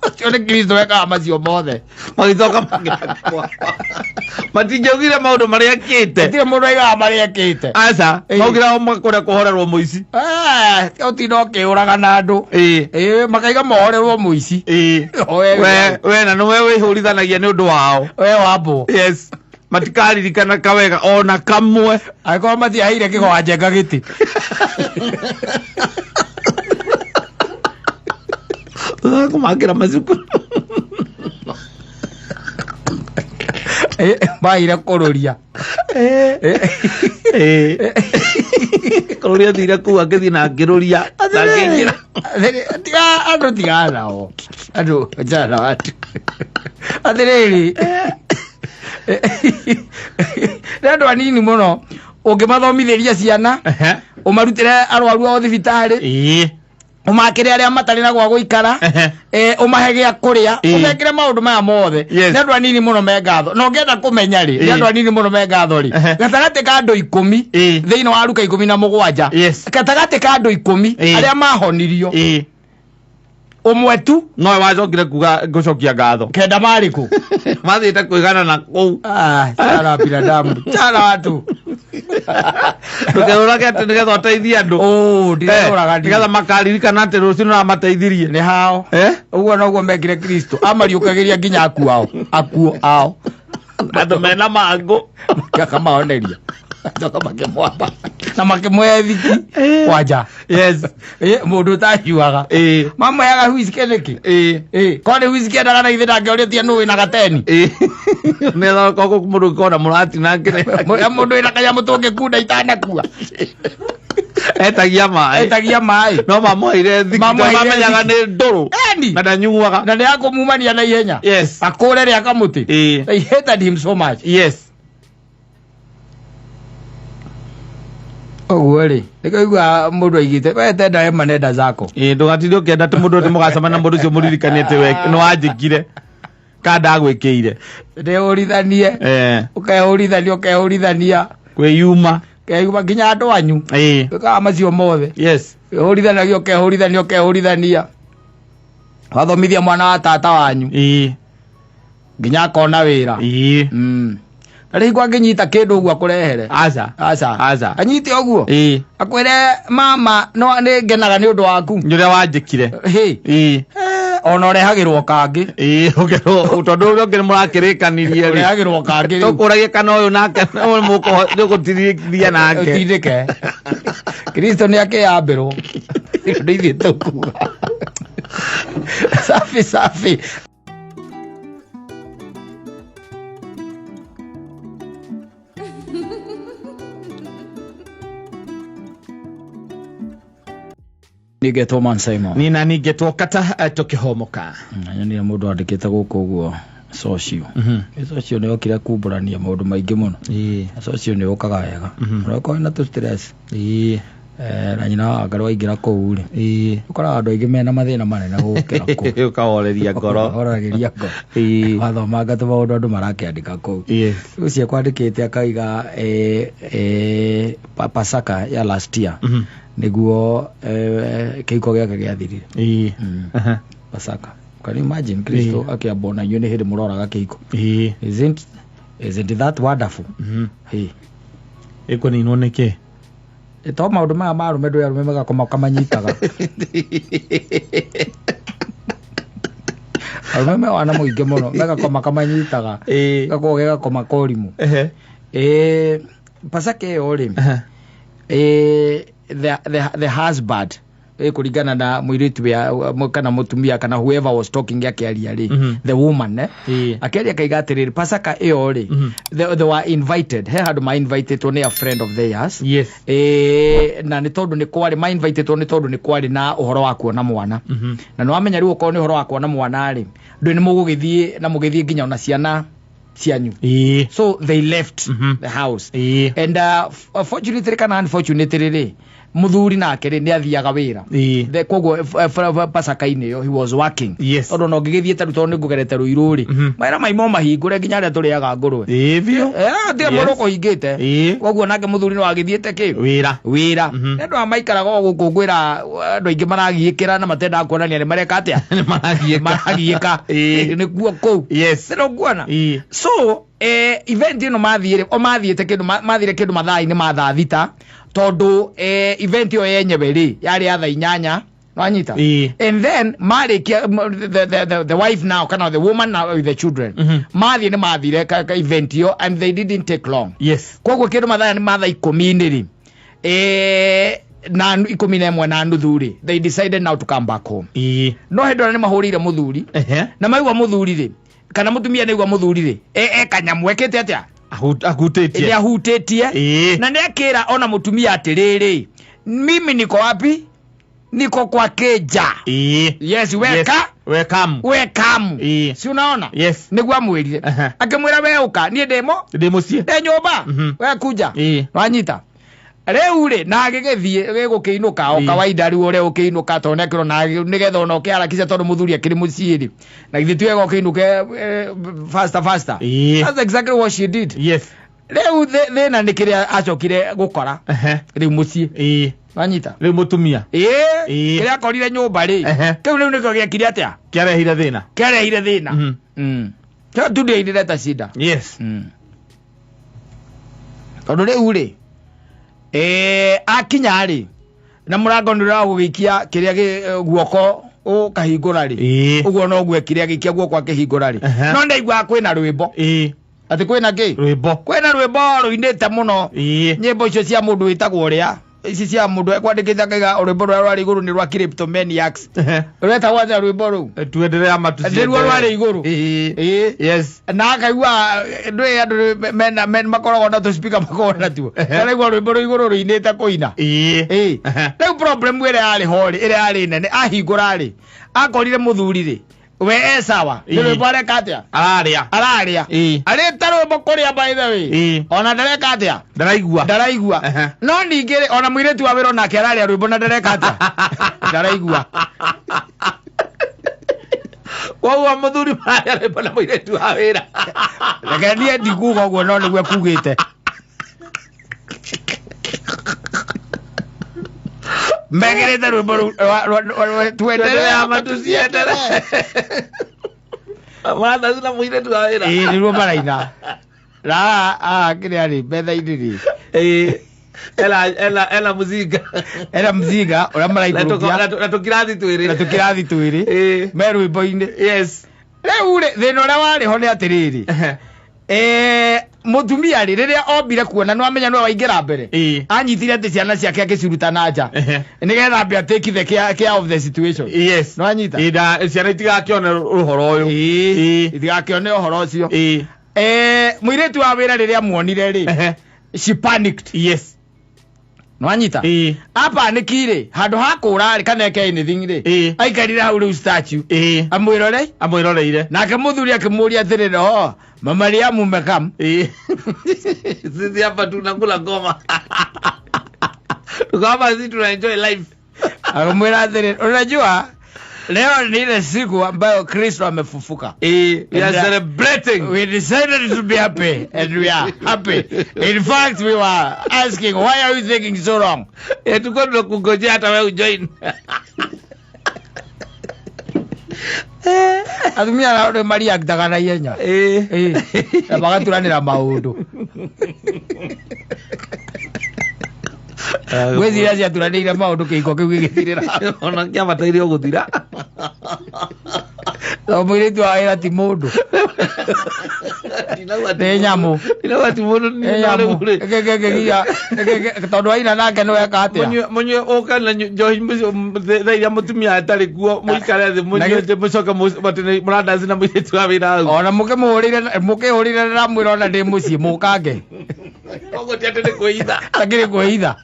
Ũcio nĩ Kristo wekaga macio mothe. Magĩcoka magĩakwa. Matingĩaugire maũndũ marĩa ekĩte. Gũtirĩ mũndũ aigaga marĩa ekĩte. Aca, Ĩĩ. maugire o kũrĩa kũhorerwo mũici. Eh, ũtinda ũkĩũraga na andũ. Ĩĩ. Ĩĩ, makaiga mohorerwo mũici. Ĩĩ. We We we na nĩwe wĩhũrithanagia nĩ ũndũ wao. we wambwo. Yes. Matikaririkana kawega ona kamwe. Angĩkorwo matiaheire kĩgo njenga gĩtĩ. Kũmakĩra macukuru. Ĩĩ, maheire kũrũria. Ĩĩ. Kũrũria thire kũu akĩthiĩ na akĩrũria. Na akĩingĩra. Atĩrĩ, tiga andũ tigana nao. Andũ achana na watu. Atĩrĩrĩ. Nĩ andũ anini mũno ũngĩmathomithĩria ciana Ehe. ũmarutĩre arwaru ao thibitarĩ Ĩĩ. ũmakĩre arĩa matarĩ na gwa gũikara Ehe. ũmahe gĩa kũrĩa Ĩĩ. ũmekĩre maũndũ maya mothe. Yes. Nĩ andũ anini mũno me ngatho na ũngĩenda kũmenya rĩ, nĩ Ĩĩ. andũ anini mũno me ngatho rĩ, Ehe. gatagatĩ ka andũ 10 Ĩĩ. thĩinĩ wa Luka 17, Yes. gatagatĩ ka andũ 10 Ĩĩ. arĩa mahonirio, Ĩĩ. ũmwe tu. Nowe wacokire kuga ngũcokia ngatho. Kenda marĩ kũ? Mathiĩte kwĩgana na kũu. Ah, chana binadamu, chana watu. Ndũkerũrage atĩ nĩgetha ũteithie andũ. Oh, ndirerũraga. Nĩgetha makaririkana atĩ rũciũ nĩũramateithirie. Nĩ hao. Eh? Ũguo noguo mekire Kristo, amariũkagĩria nginya akuo ao, akuo ao. Andũ mena mangũ. Akamahoneria, acoka makĩmwamba na makĩmũhe thiki kwanja. Yes. Mũndũ ũtanyuaga Ĩĩ. mamũheaga whisky nĩkĩ? Ĩĩ. Ĩ, korwo nĩ whisky endaga na ithe ndangĩorĩtie nũ wĩna gateni. Ĩĩ. Nĩgetha koguo mũndũ ũkona mũratinangĩre. Mũndũ wĩna kanyamũ tũngĩkunda itanakua. Etagia maĩ. Etagia maĩ. No mamũheire thiki tondũ Mamũheire mamenyaga thiki. nĩ ndũrũ. Eni. Na ndanyuaga. Na nĩ akũmumania na ihenya. Yes. Akũre rĩa kamũtĩ. Ĩĩ. They hated him so much. Yes. Ũguo rĩ, nĩkĩo mũndũ aigĩte we tenda wema nenda zako. Ĩĩ, ndũgatinde ũkĩenda atĩ mũndũ atĩ mũgacemania na mũndũ ũcio mũririkanie atĩ we nĩ wanjĩkire ka ndagwĩkĩire. Ndĩũrithanie. Eh. Ũkehũrithania, ũkehũrithania. Kwĩyuma. Keyuma nginya andũ anyu. Ĩĩ. Wĩkaga macio mothe. Yes. Wĩhũrithanagia, ũkehũrithania, ũkehũrithania. Wathomithia mwana wa tata wanyu. Ĩĩ. Nginya akona wĩra. Ĩĩ. Na rĩu angĩnyita kĩndũ ũguo akũrehere. Aca. Aca. Aca. Anyite ũguo. Ĩĩ. Akwĩre mama no nĩ ngenaga nĩ ũndũ waku. Nĩ ũrĩa wanjĩkire. Hĩ. Ĩĩ. Ona ũrehagĩrwo kangĩ. Ĩĩ, ũkerwo tondũ ũrĩa ũngĩ nĩmũrakĩrĩkanirie rĩ. Ũrehagĩrwo kangĩ rĩu. Tũkũragie kana ũyũ nake ũyũ nĩũgũtirithia nake. Ũtindĩke. Kristo nĩ akĩyambĩrwo. Nĩ ithuĩ tũkuga. Safi safi. Nĩngetwo Man Simon. Nina ningetwo kata tũkĩhomoka. Nyonire mũndũ andĩkĩte gũkũ ũguo socio. Socio nĩ okire kumbũrania maũndũ maingĩ mũno. Ĩĩ. Socio nĩ ũkaga wega. Ũrokorwo wĩna tũ stress. Ĩĩ. Na nyina wa Ngarũ aingĩra kũu rĩ. Ĩĩ. Ũkoraga andũ aingĩ mena mathĩna manene gũkĩra kũu. Ũkahoreria ngoro. Ũhoragĩria ngoro. Ĩĩ. Wathomanga tũmaũndũ andũ marakĩandĩka kũu. Yes. Ũcio kwandĩkĩte akaiga Pasaka ya last year. Nĩguo kĩhiko gĩake gĩathirire. Ĩĩ. Pasaka. Can you imagine Kristo akĩambwo na inyuĩ nĩ hĩndĩ mũroraga kĩhiko? Ĩĩ. Isn't that wonderful? Ĩĩ. Ĩkũninwo nĩkĩ? To maũndũ maya ma arũme ndũĩ arũme magakoma kamanyitaga. Arũme me wana mũingĩ mũno megakoma kamanyitaga. Ĩĩ. Gakoragwo ge gakoma korimũ. Ehe. Pasaka ĩyo rĩ, the husband kũringana na mũirĩtu kana mũtumia kana whoever was talking akĩaria rĩ, the woman akĩaria akaiga atĩrĩrĩ, Pasaka ĩyo rĩ, they were invited, he handũ ma invitedwo nĩ a friend of theirs. Yes. Na nĩ tondũ nĩ kwarĩ ma invitedwo nĩ tondũ nĩ kwarĩ na ũhoro wa kuona mwana. Na nĩ wamenya rĩu okorwo nĩ ũhoro wa kuona mwana rĩ, ndũĩ nĩ mũgũgĩthiĩ na mũgĩthiĩ nginya ona ciana cianyu. Ĩĩ. So they left the house. Ĩĩ. And fortunately kana unfortunately rĩ, Muthuri nake rĩ nĩ athiaga wĩra. Ĩĩ. Koguo pasaka-inĩ ĩyo he was working. Yes. Tondũ ona ũngĩgĩthiĩ ta rĩu tondũ nĩ ngũgerete rũirũ rĩ, mawĩra maimo mahingũre nginya arĩa tũrĩaga ngũrwe. Ĩĩ biũ. Tiga Yes. mũndũ ũkũhingĩte. Ĩĩ. Koguo nake mũthuri no agĩthiĩte kĩ Wĩra. wĩra. Nĩ andũ aya maikaraga o gũkũ ngwĩra andũ aingĩ maragiĩkĩra na matendaga kuonania nĩ mareka atĩa. Nĩ maragiĩka. Maragiĩka. Ĩĩ. Nĩkuo kũu. Yes. Nĩ ũkuona. Ĩĩ. So event ĩno mathiĩre o mathiĩte kĩndũ mathire kĩndũ mathaa-inĩ ma thaa 6 tondũ event ĩyo yenyewe rĩ yarĩ ya thaa 8 wanyita. Ĩĩ. And then marĩkia the wife now kana the woman now with the children mathiĩ nĩ mathire ka event ĩyo and they didn't take long. Yes. Koguo kĩndũ mathaa nĩ mathaa 10 rĩ na 11:30 rĩ they decided now to come back home. Ĩĩ. No hĩndĩ ĩrĩa nĩ mahũrĩire mũthuri Ehe. na maigua mũthuri rĩ kana mũtumia nĩ aigua mũthuri rĩ kanyamũ ekĩte atĩa. Ahutĩtie. Nĩ ahutĩtie. Ĩĩ. Na nĩ akĩra ona mũtumia atĩrĩrĩ, mimi niko wapi, niko kwa keja. Ĩĩ. Yes, weka. Yes. Welcome. Wekamu. Ĩĩ. Si unaona. Yes. Nĩguo amwĩrire. Aha. Akĩmwĩra we ũka niĩ ndĩmo Ndĩ mũciĩ. ndĩ nyũmba. We kunja. Ĩĩ. Wanyita rĩu rĩ na agĩgĩthiĩ gĩgũkĩinũka o Ĩĩ. kawaida rĩu ũrĩa ũkĩinũka tondũ nĩakĩrona nĩgetha ona ũkĩharakisha tondũ mũthuri akĩrĩ mũciĩ rĩ na githĩ ti wega ũkĩinũke faster faster. Ĩĩ. That's exactly what she did. Yes. Rĩu thĩna nĩ kĩrĩa acokire gũkora Ehe. rĩu mũciĩ. Ĩĩ. Wanyita. Rĩu mũtumia. Ĩĩ. Ĩĩ. Kĩrĩa akorire nyũmba rĩ Ehe. kĩu rĩu nĩkĩo gĩekire atĩa. Kĩarehire thĩna. Kĩarehire thĩna. Kĩo tu ndio ileta shida. Yes. Tondũ rĩu rĩ akinya rĩ na mũrango nĩ ũragũgĩikia kĩrĩa guoko ũkahingũra rĩ Ĩĩ. ũguo noguo ekire agĩikia guoko akĩhingũra rĩ Ehe. no ndaiguaga kwĩna rwĩmbo. Ĩĩ. Atĩ kwĩna kĩ. Rwĩmbo. Kwĩna rwĩmbo rũinĩte mũno. Ĩĩ. Nyĩmbo icio cia mũndũ wĩtagwo ũrĩa ici cia mũndũ ekwandĩkĩte akaiga rwĩmbo rũrĩa rwarĩ igũrũ nĩ rwa Kleptomaniacs. Ehe. Rwetagwo atĩa rwĩmbo rũu. Tuendelee ama tusiendelee. Nĩruo rwarĩ igũrũ. Ĩĩ. Ĩĩ. Yes. Na akaigua ndũĩ andũ mena makoragwo na tũspika makoragwo natuo. Araigua rwĩmbo rwĩ igũrũ rũinĩte kũina. Ĩĩ. Ĩĩ. Ehe. Rĩu problem ĩrĩa yarĩ ho rĩ ĩrĩa yarĩ nene ahingũra rĩ akorire mũthuri rĩ we e sawa nĩ Ĩĩ. rwĩmbo areka atĩa. Ararĩa. Ararĩa. Ĩĩ. Arĩte rwĩmbo kũrĩa by the way. Ĩĩ. Ona ndareka atĩa. Ndaraigua. Ndaraigua. Ehe. No ningĩ rĩ ona mũirĩtu wa wĩra onake ararĩa rwĩmbo na ndareka atĩa. Ndaraigua. Koguo mũthuri mararĩa rwĩmbo na mũirĩtu wa wĩra. Reke niĩ ndikuga ũguo no nĩguo ekugĩte. Mekĩrĩte rwĩmbo rũu tuendelee ama tusiendelee. Maratathi na mũirĩtu wa wĩra. Ĩĩ nĩruo maraina. Na haha kĩrĩa rĩ metha-inĩ rĩ. Ĩĩ. Ena mũcinga. Ena mũcinga ũrĩa maraikũrũkia. Na tũkirathi twĩrĩ. Na tũkirathi twĩrĩ. Ĩĩ. Me rwĩmbo-inĩ. Yes. Rĩu rĩ thĩna ũrĩa warĩ ho nĩ atĩrĩrĩ. Mũtumia rĩ rĩrĩa ombire kuona nĩ wamenya nĩwe waingĩra mbere. Ĩĩ. Anyitire atĩ ciana ciake akĩciruta na nja. Ehe. Nĩgetha ambe atake the care of the situation. Yes. Nĩ wanyita? Ĩĩ na ciana itigakĩone ũhoro ũyũ. Ĩĩ. Ĩĩ. Itigakĩone ũhoro ũcio. Ĩĩ. Mũirĩtu wa wĩra rĩrĩa muonire rĩ Ehe. she panicked. Yes. Nĩ wanyita? Ĩĩ. Apanikire handũ ha kũra rĩ kana eke anything rĩ Ĩĩ. aikarire hau rĩu statue. Ĩĩ. Amwĩrore. Amwĩroreire. Nake mũthuri akĩmũria atĩrĩrĩ o mama Mariamu umekam. Ĩĩ. Sisi hapa tunakula ngoma. Tuko hapa sisi tuna enjoy life. Akamwĩra atĩrĩrĩ unajua leo ni ile siku ambayo Kristo amefufuka. Ĩĩ. We are And, celebrating. We decided to be happy and we are happy. In fact, we were asking why are you taking so long? Tulikuwa tunakungojea hata wewe ujoin. Atumia nao nĩ mariactaga na ihenya. Ĩĩ. Ĩĩ. Na magaturanĩra maũndũ. Ngwĩciria ciaturanĩire maũndũ kĩhiko kĩu gĩgĩthirĩra. Ona kĩabataire o gũthira. Tondũ mũirĩtu wa wĩra ti mũndũ. Nĩ nyamũ. Ndinauga ti mũndũ Nĩ nyamũ. Tondũ waina nake nĩ weka atĩa? Mũnyue ũke na njohi thaa iria mũtumia atarĩ kuo mũikare thĩ mũnyue mũcoke mũrandaci na mũirĩtu wa wĩra hau. Ona mũkĩhũrĩire na mwĩra ona ndĩ mũciĩ mũkange. Koguo ti atĩ nĩ kwĩhitha. Takĩrĩ kwĩhitha.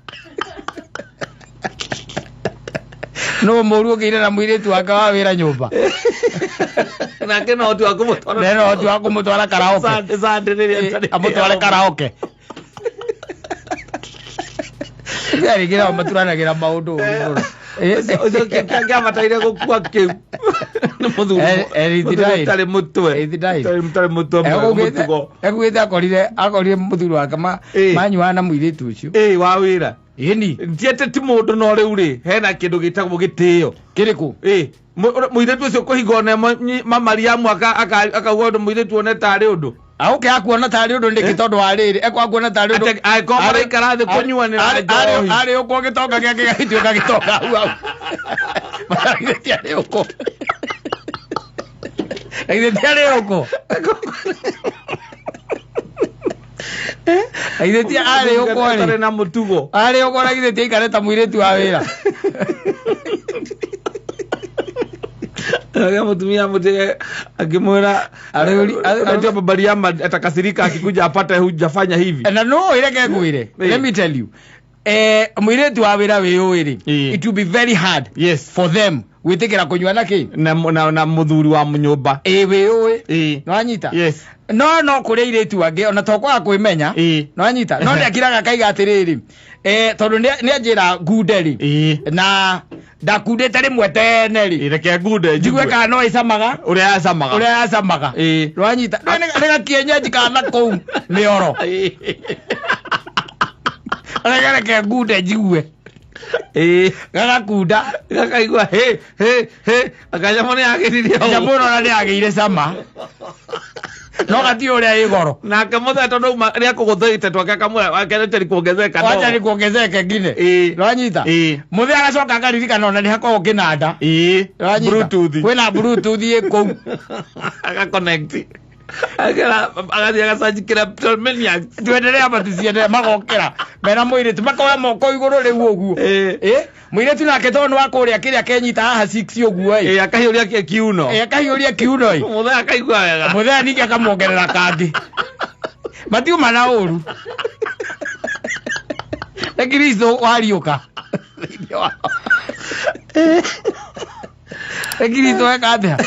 No mũru ũkĩire na mũirĩtu wake wa wĩra nyũmba. Nake no ũhoti wa kũmũtwara. Nena ũhoti wa kũmũtwara karaoke. Sunday rĩrĩa atarĩ. Amũtware karaoke. Atumia rĩngĩ nao maturanagĩra maũndũ ũru mũno. Ũcio kĩabataire gũkua kĩu nĩ mũthuri Erithi mũthuri died. ũtarĩ mũtwe. Erithi died. Ũtarĩ mũtwe mwega, mũtugo. Ekuugĩte akorire mũthuri wake manyuaga na mũirĩtu ũcio. Ĩĩ, wa wĩra. Ĩni. Ti atĩ ti mũndũ no rĩu rĩ hena kĩndũ gĩtagwo gĩtĩo. Kĩrĩkũ? Ĩĩ, mũirĩtu ũcio kũhinga one Mamariamu akauga ũndũ mũirĩtu one tarĩ ũndũ. Aũke akuona tarĩ ũndũ nĩkĩ tondũ wa rĩrĩ ekwakuona tarĩ ũndũ. Atĩ angĩkorwo maraikara thĩ kũnyuanĩra njohi. Arĩ ũkwo gĩtonga gĩake gĩgagĩtuĩka gĩtonga hau hau. Githĩ ti arĩ ũkwo. Githĩ ti arĩ ũkwo. Githĩ ti arĩ ũkwo rĩ. Ũtarĩ na mũtugo. Arĩ ũkwo na githĩ ti aikare ta mũirĩtu wa wĩra. Nake mũtumia mũtige akĩmwĩra unajua Mariamu atakasirika akikuja apate hujafanya hivi. Na no ĩreke ngwĩre. Let me tell you. Mũirĩtu wa wĩra wĩyũĩ rĩ. It will be very hard. Yes. For them gwĩtĩkĩra kũnyua na kĩ? Na mũthuri wa nyũmba. Ĩĩ wĩyũĩ. Nĩwanyita? Yes. No kũrĩ airĩtu angĩ ona to kwaga kwĩmenya. Nĩwanyita? No nĩakiraga akaiga atĩrĩrĩ. Tondũ nĩanjĩra ngunde rĩ. Na ndakundĩte rĩmwe tene rĩ. Reke ngunde njigue kana no ĩcamaga. Ũrĩa yacamaga. Ũrĩa yacamaga. Nĩwanyita? Nĩ gakienyeji kana kũu mĩoro. Reke ngunde njigue. Gagakunda. Gakaigua he he he akanyamũ nĩ yagĩrire ũũ. Nyamũ ĩno ona nĩ yagĩire cama. No gati ũrĩa ĩ goro. Nake mũthee tondũ auma nĩ akũgũthĩte twake akamwĩra wacha nikuongezee kadogo. Wacha nikuongezee kengine. Nĩwanyita? Mũthee agacoka akaririkana ona nĩ hakoragwo kĩnanda. Nĩwanyita? Bluetooth. Kwĩna Bluetooth ĩ kũu. Agaconnect. Agathiĩ agacanjikĩra Maniacs. Tuendelee ama tusiendelee magokĩra mena mũirĩtu makoya moko igũrũ rĩu ũguo. Mũirĩtu nake tondũ nĩ wa kũrĩa kĩrĩa kenyita haha 6 ũguo ĩ. Akahiũria kiuno. Akahiũria kiuno ĩ. Mũthee akaigua wega. Mũthee ningĩ akamuongerera kangĩ. Matiuma na ũru. Nĩ Kristo wariũka. Nĩ Kristo eka atĩa?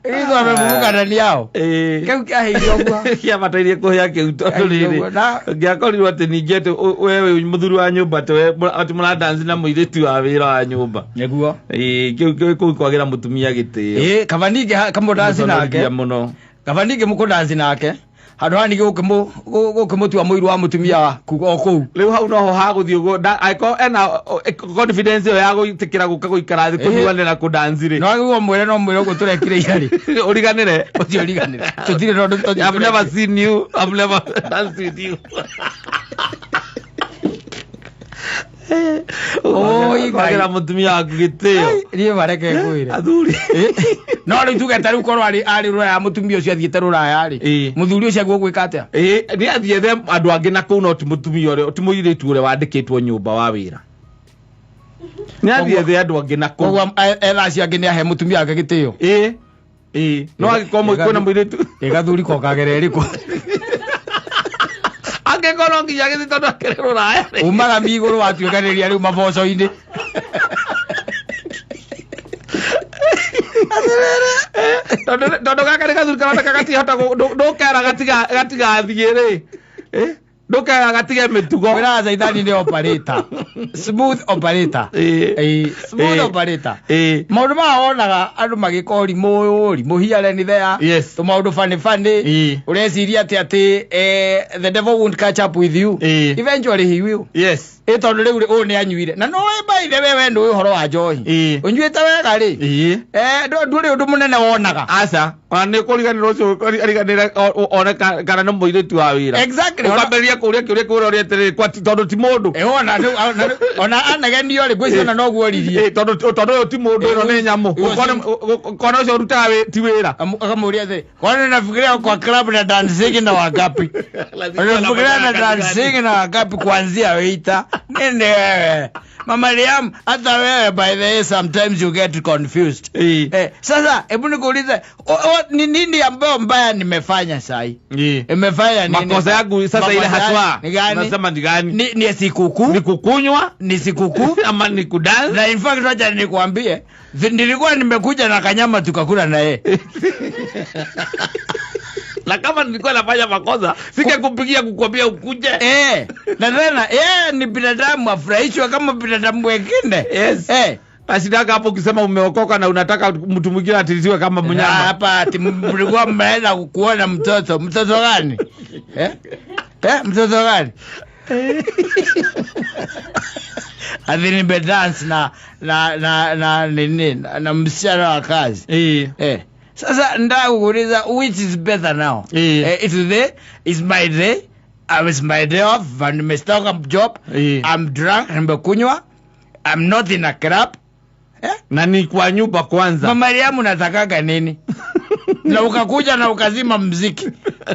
Kristo amemurukana nĩ ao. Kĩu kĩaheire ũguo. Kĩabataire kũhĩa kĩu tondũ rĩrĩ ngĩakorirwo atĩ ningĩ atĩ we wĩ mũthuri wa nyũmba atĩ we atĩ mũradanci na mũirĩtu wa wĩra wa nyũmba. Nĩguo. Kĩu kũu kwagĩra mũtumia gĩtĩo. Kaba ningĩ kamũdanci nake. Mũconorithia mũno. Kaba ningĩ mũkũdanci nake. Handũ haha ningĩ gũkĩmũtua mũiru wa mũtumia waku o kũu. Rĩu hau noho hagũthiĩ ũguo angĩkorwo ena confidence ĩyo ya gwĩtĩkĩra gũka gũikara thĩ kũnyuanĩra kũdanci rĩ. No agĩrĩirwo mwĩre no mwĩre ũguo tũrekire ira rĩ. Ũriganĩre. Ũcio ũriganĩre. Tũtirĩ na ũndũ tũthiĩ I've never seen you. I've never danced with you. Oi, Kwagĩra mũtumia waku gĩtĩo. Niĩ mareke ngwĩre. Athuri. No rĩu tuge ta rĩu korwo arĩ rũraya mũtumia ũcio athiĩte rũraya rĩ. Mũthuri ũcio aguo gwĩka atĩa? Nĩ athiĩ ethe andũ angĩ na kũu no ti mũtumia ũrĩa, ti mũirĩtu ũrĩa wandĩkĩtwo nyũmba wa wĩra. Nĩ athiĩ ethe andũ angĩ na kũu. Koguo etha acio angĩ nĩ ahe mũtumia wake gĩtĩo. No angĩkorwo kwĩna mũirĩtu. Ĩ gathuri ko kagere ĩrĩkũ? Angĩkorwo nginya gĩtĩ tondũ akĩrĩ rũraya rĩ. Umaga mi igũrũ watuĩkanĩria rĩu maboco-inĩ. Tondũ gaka nĩ gathuri karoneka gatihota ndũkera gatigathiĩ rĩ. Ndũkera gatige mĩtugo. Kwĩraga caitani nĩ operator. Smooth operator. Smooth operator. Maũndũ maya wonaga andũ magĩka ũrimũ ũyũ, ũrimũ here and there. Yes. Tũmaũndũ funny funny. Ũreciria atĩ the devil won't catch up with you. Eventually he will. Yes. Tondũ rĩu ũyũ nĩ anyuire. Na no by the way we ndũĩ ũhoro wa njohi. Ũnyuĩte wega rĩ. Ndũrĩ ũndũ mũnene wonaga. Aca. Ona nĩ kũriganĩrwo ũcio ariganĩre one kana nĩ mũirĩtu wa wĩra. Exactly. Ũkambĩrĩria kũũria kĩũria kĩu ũroria atĩrĩrĩ, kwa tondũ ti mũndũ. Ona anegenio rĩ, ngwĩciria ona noguo oririe. Tondũ ũyũ ti mũndũ, ĩno nĩ nyamũ. Ũkona ũcio ũrutaga ti wĩra. Akamũria atĩrĩ, kwani unafikiria kwa club na dancing na wangapi? Unafikiria na dancing na wangapi kuanzia waiter? Nini wewe? Mama Liam, hata wewe by the way sometimes you get confused. Sasa hebu nikuulize, ni nini ambayo mbaya nimefanya sahi? Nimefanya nini? Makosa yangu sasa ile haswa. Ni gani? Nasema ni gani? Ni sikukuu. Ni kukunywa? Ni sikukuu ama ni kudance? Na in fact wacha nikuambie, nilikuwa nimekuja na kanyama tukakula na yeye. Na kama nilikuwa nafanya makosa, singekupigia kukwambia ukuje. Na tena yeye ni binadamu, afurahishwe kama binadamu wengine. Yes. Ashindaka hapo ukisema umeokoka na unataka mtu mwingine atiliziwe kama Na mnyama. hapa ati mlikuwa mnaenda kuona mtoto. Mtoto gani? Mtoto gani? Ati nimedance na nini, na msichana wa kazi. Sasa nataka kukuuliza, which is better now? It's the, it's my day. I was my day off and nimetoka job. I'm drunk, nimekunywa. I'm not in a club. Na ni kwa nyumba kwanza. Mama Mariamu, natakaga nini? Na ukakuja na ukazima mziki.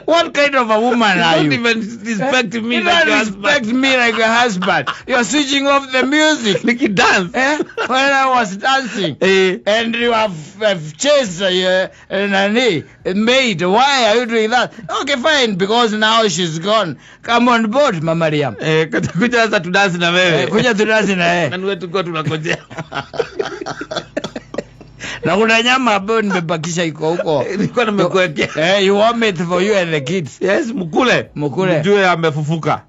What kind of a woman are You you? don't even respect me You like don't your husband. respect me like your husband. You're switching off the music. Nikidance. When I was dancing. And you have chased nani, maid. Why are you doing that? Okay, fine, because now she's gone. Come on board, Mama Mariam. Kuja sasa tudance na wewe. Kuja tudance na wewe. Na niwe tulikuwa tunangojea. Na kuna nyama ambayo nimebakisha iko huko. Nilikuwa nimekuwekea. You want it for you and the kids. Yes, mkule. Mkule. Mjue amefufuka.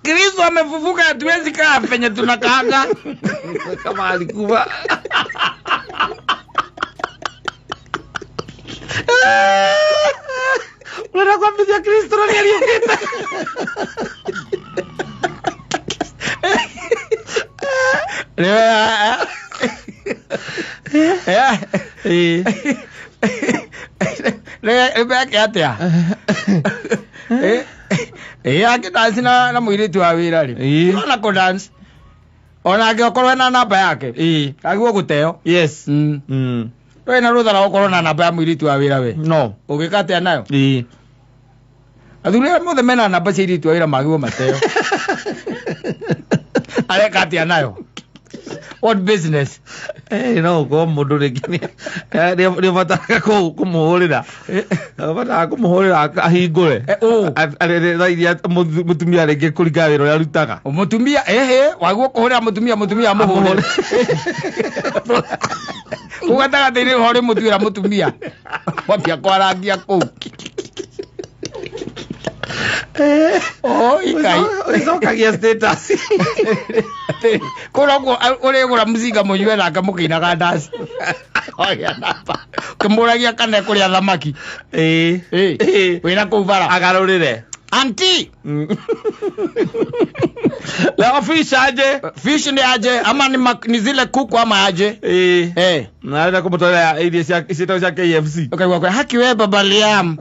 Kristo amefufuka, hatuwezi kaa penye tunakaanga. Kama alikufa. Unataka kuambia Kristo nani aliyokita? Rĩmeke atĩa? Akĩdance na mũirĩtu wa wĩra rĩ. Ona kũdance. Ona angĩkorwo ena namba yake. Agĩrĩirwo gũteo. Yes. Ndũrĩ na rũtha rwa gũkorwo na namba ya mũirĩtu wa wĩra we. No. Ũngĩka atĩa nayo? Athuri arĩa mothe mena namba cia airĩtu a wĩra magĩrĩirwo mateo. Areka atĩa nayo? What business? No ũkorwo mũndũ rĩngĩ nĩ ũbataraga kũmũhũrĩra. Ũbataraga kũmũhũrĩra ahingũre. Thaa iria mũtumia rĩngĩ kũringana wĩra ũrĩa arutaga. Mũtumia, wagĩrĩirwo kũhũrĩra mũtumia, mũtumia amũhũrĩre. Kũu gatagatĩ-inĩ ho rĩ mũtuĩra mũtumia. Wambia kwarangia kũu. Ikai. Ũcokagia status. Kũrĩa ũguo ũrĩgũra mũcinga mũnyue nake mũkĩinaga ndaci. Oya namba. Ũkĩmũragia kana ekũrĩa thamaki. Wĩna kũu bara. Agarũrĩre. Auntie. Leo fish aje? Fish ni aje? Ama ni zile kuku ama aje? Na arenda kũmũtwarĩra irio ciĩtagwo cia KFC. Ukaigua kwa haki wewe Baba Liam.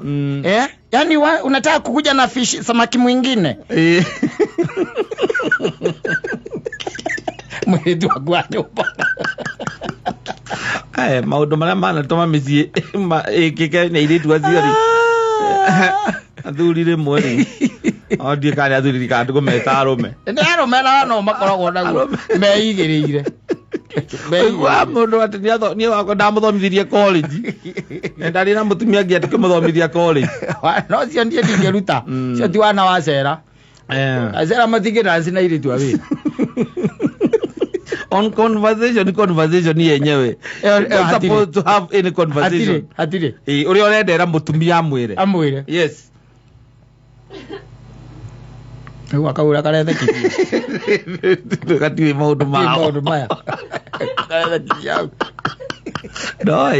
Yaani unataka kukuja na fish samaki mwingine? Mwiritu waku wa nyũmba. Maũndũ marĩa manatũma mĩciĩ ĩkĩke nĩ airĩtu acio rĩ. Athuri rĩmwe rĩ. O ndiũĩ kana nĩ athuri kana tũkũmeta arũme. Nĩ arũme na no makoragwo naguo meigĩrĩire. Ũiguaga mũndũ atĩ niĩ wakwa ndamũthomithirie college. Na ndarĩ na mũtumia ũngĩ atĩ kũmũthomithia college. No cio niĩ ndingĩruta. Cio ti wana wa cera. Acera matingĩdance na airĩtu a wĩra. On conversation, conversation yenyewe. You're not supposed to have any conversation. Hatirĩ. Ũrĩa ũrendera mũtumia amwĩre. Amwĩre. Yes. Rĩu akaura karethekithia. Gatiũĩ maũndũ mao. Maũndũ maya. Karethekithia hau. No,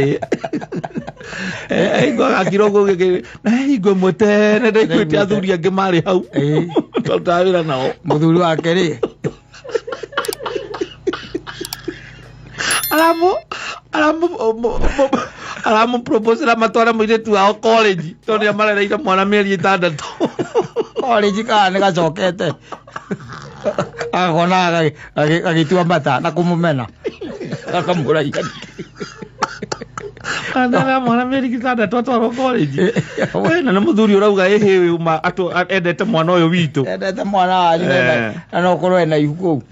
hingo gakira ũguo gĩkĩ, na hingo ĩmwe tene ndaiguĩte athuri angĩ marĩ hau. Twarutaga wĩra nao. Mũthuri wake rĩ. Aramũproposera matware mũirĩtu wao college tondũ nĩamarereire mwana mĩeri 6. College kana nĩ gacokete. Agakona agĩtua mata na kũmũmena. Akamũragia. Anara mwana mĩeri 6 atwarwo college. Na nĩ mũthuri ũrauga ĩhĩ uma endete mwana ũyũ witũ. Endete mwana wanyu na no ũkorwo ena ihu kũu.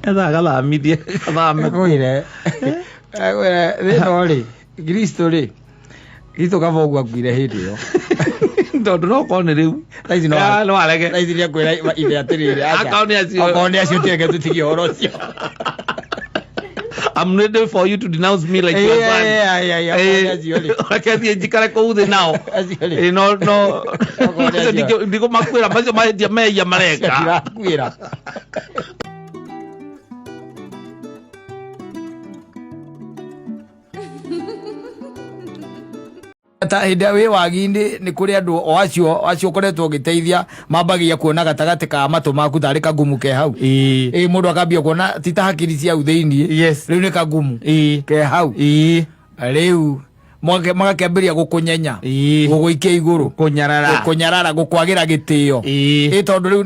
Ethaga gathamithie, gathame. Ngwĩre. Ngwĩre, thĩna rĩ, Kristo rĩ, Kristo kaba ũguo akuire hĩndĩ ĩyo. Tondũ no okorwo nĩ rĩu. Thaa ici no No arege. Thaa ici nĩekwĩra ithe atĩrĩrĩ, aca. Akorwo nĩ acio. Akorwo nĩ acio tiege tũtigie ũhoro ũcio. I'm ready for you to denounce me like your son. Reke thiĩ njikare kũu thĩ nao. Acio rĩ. No no Okorwo nĩ macio acio. ndikũmakuĩra macio mahĩtia mehia mareka. Ndirakwĩra. Ta hĩndĩ ĩrĩa wĩ wagi-inĩ nĩ kũrĩ andũ o acio ũkoretwo ũgĩteithia mambagia kuona gatagatĩ ka matũ maku tarĩ kagumu ke hau. Ĩ mũndũ akambia kuona ti ta hakiri cia hau thĩiniĩ, rĩu nĩ kagumu ke hau. Rĩu magakĩambĩrĩria gũkũnyenya, gũgũikia igũrũ, Kũnyarara. Gũkũnyarara, gũkwagĩra gĩtĩo. Ĩ tondũ rĩu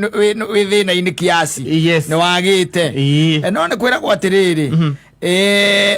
wĩ thĩna-inĩ kiasi, nĩ wagĩte. No nĩ kwĩragwo atĩrĩrĩ,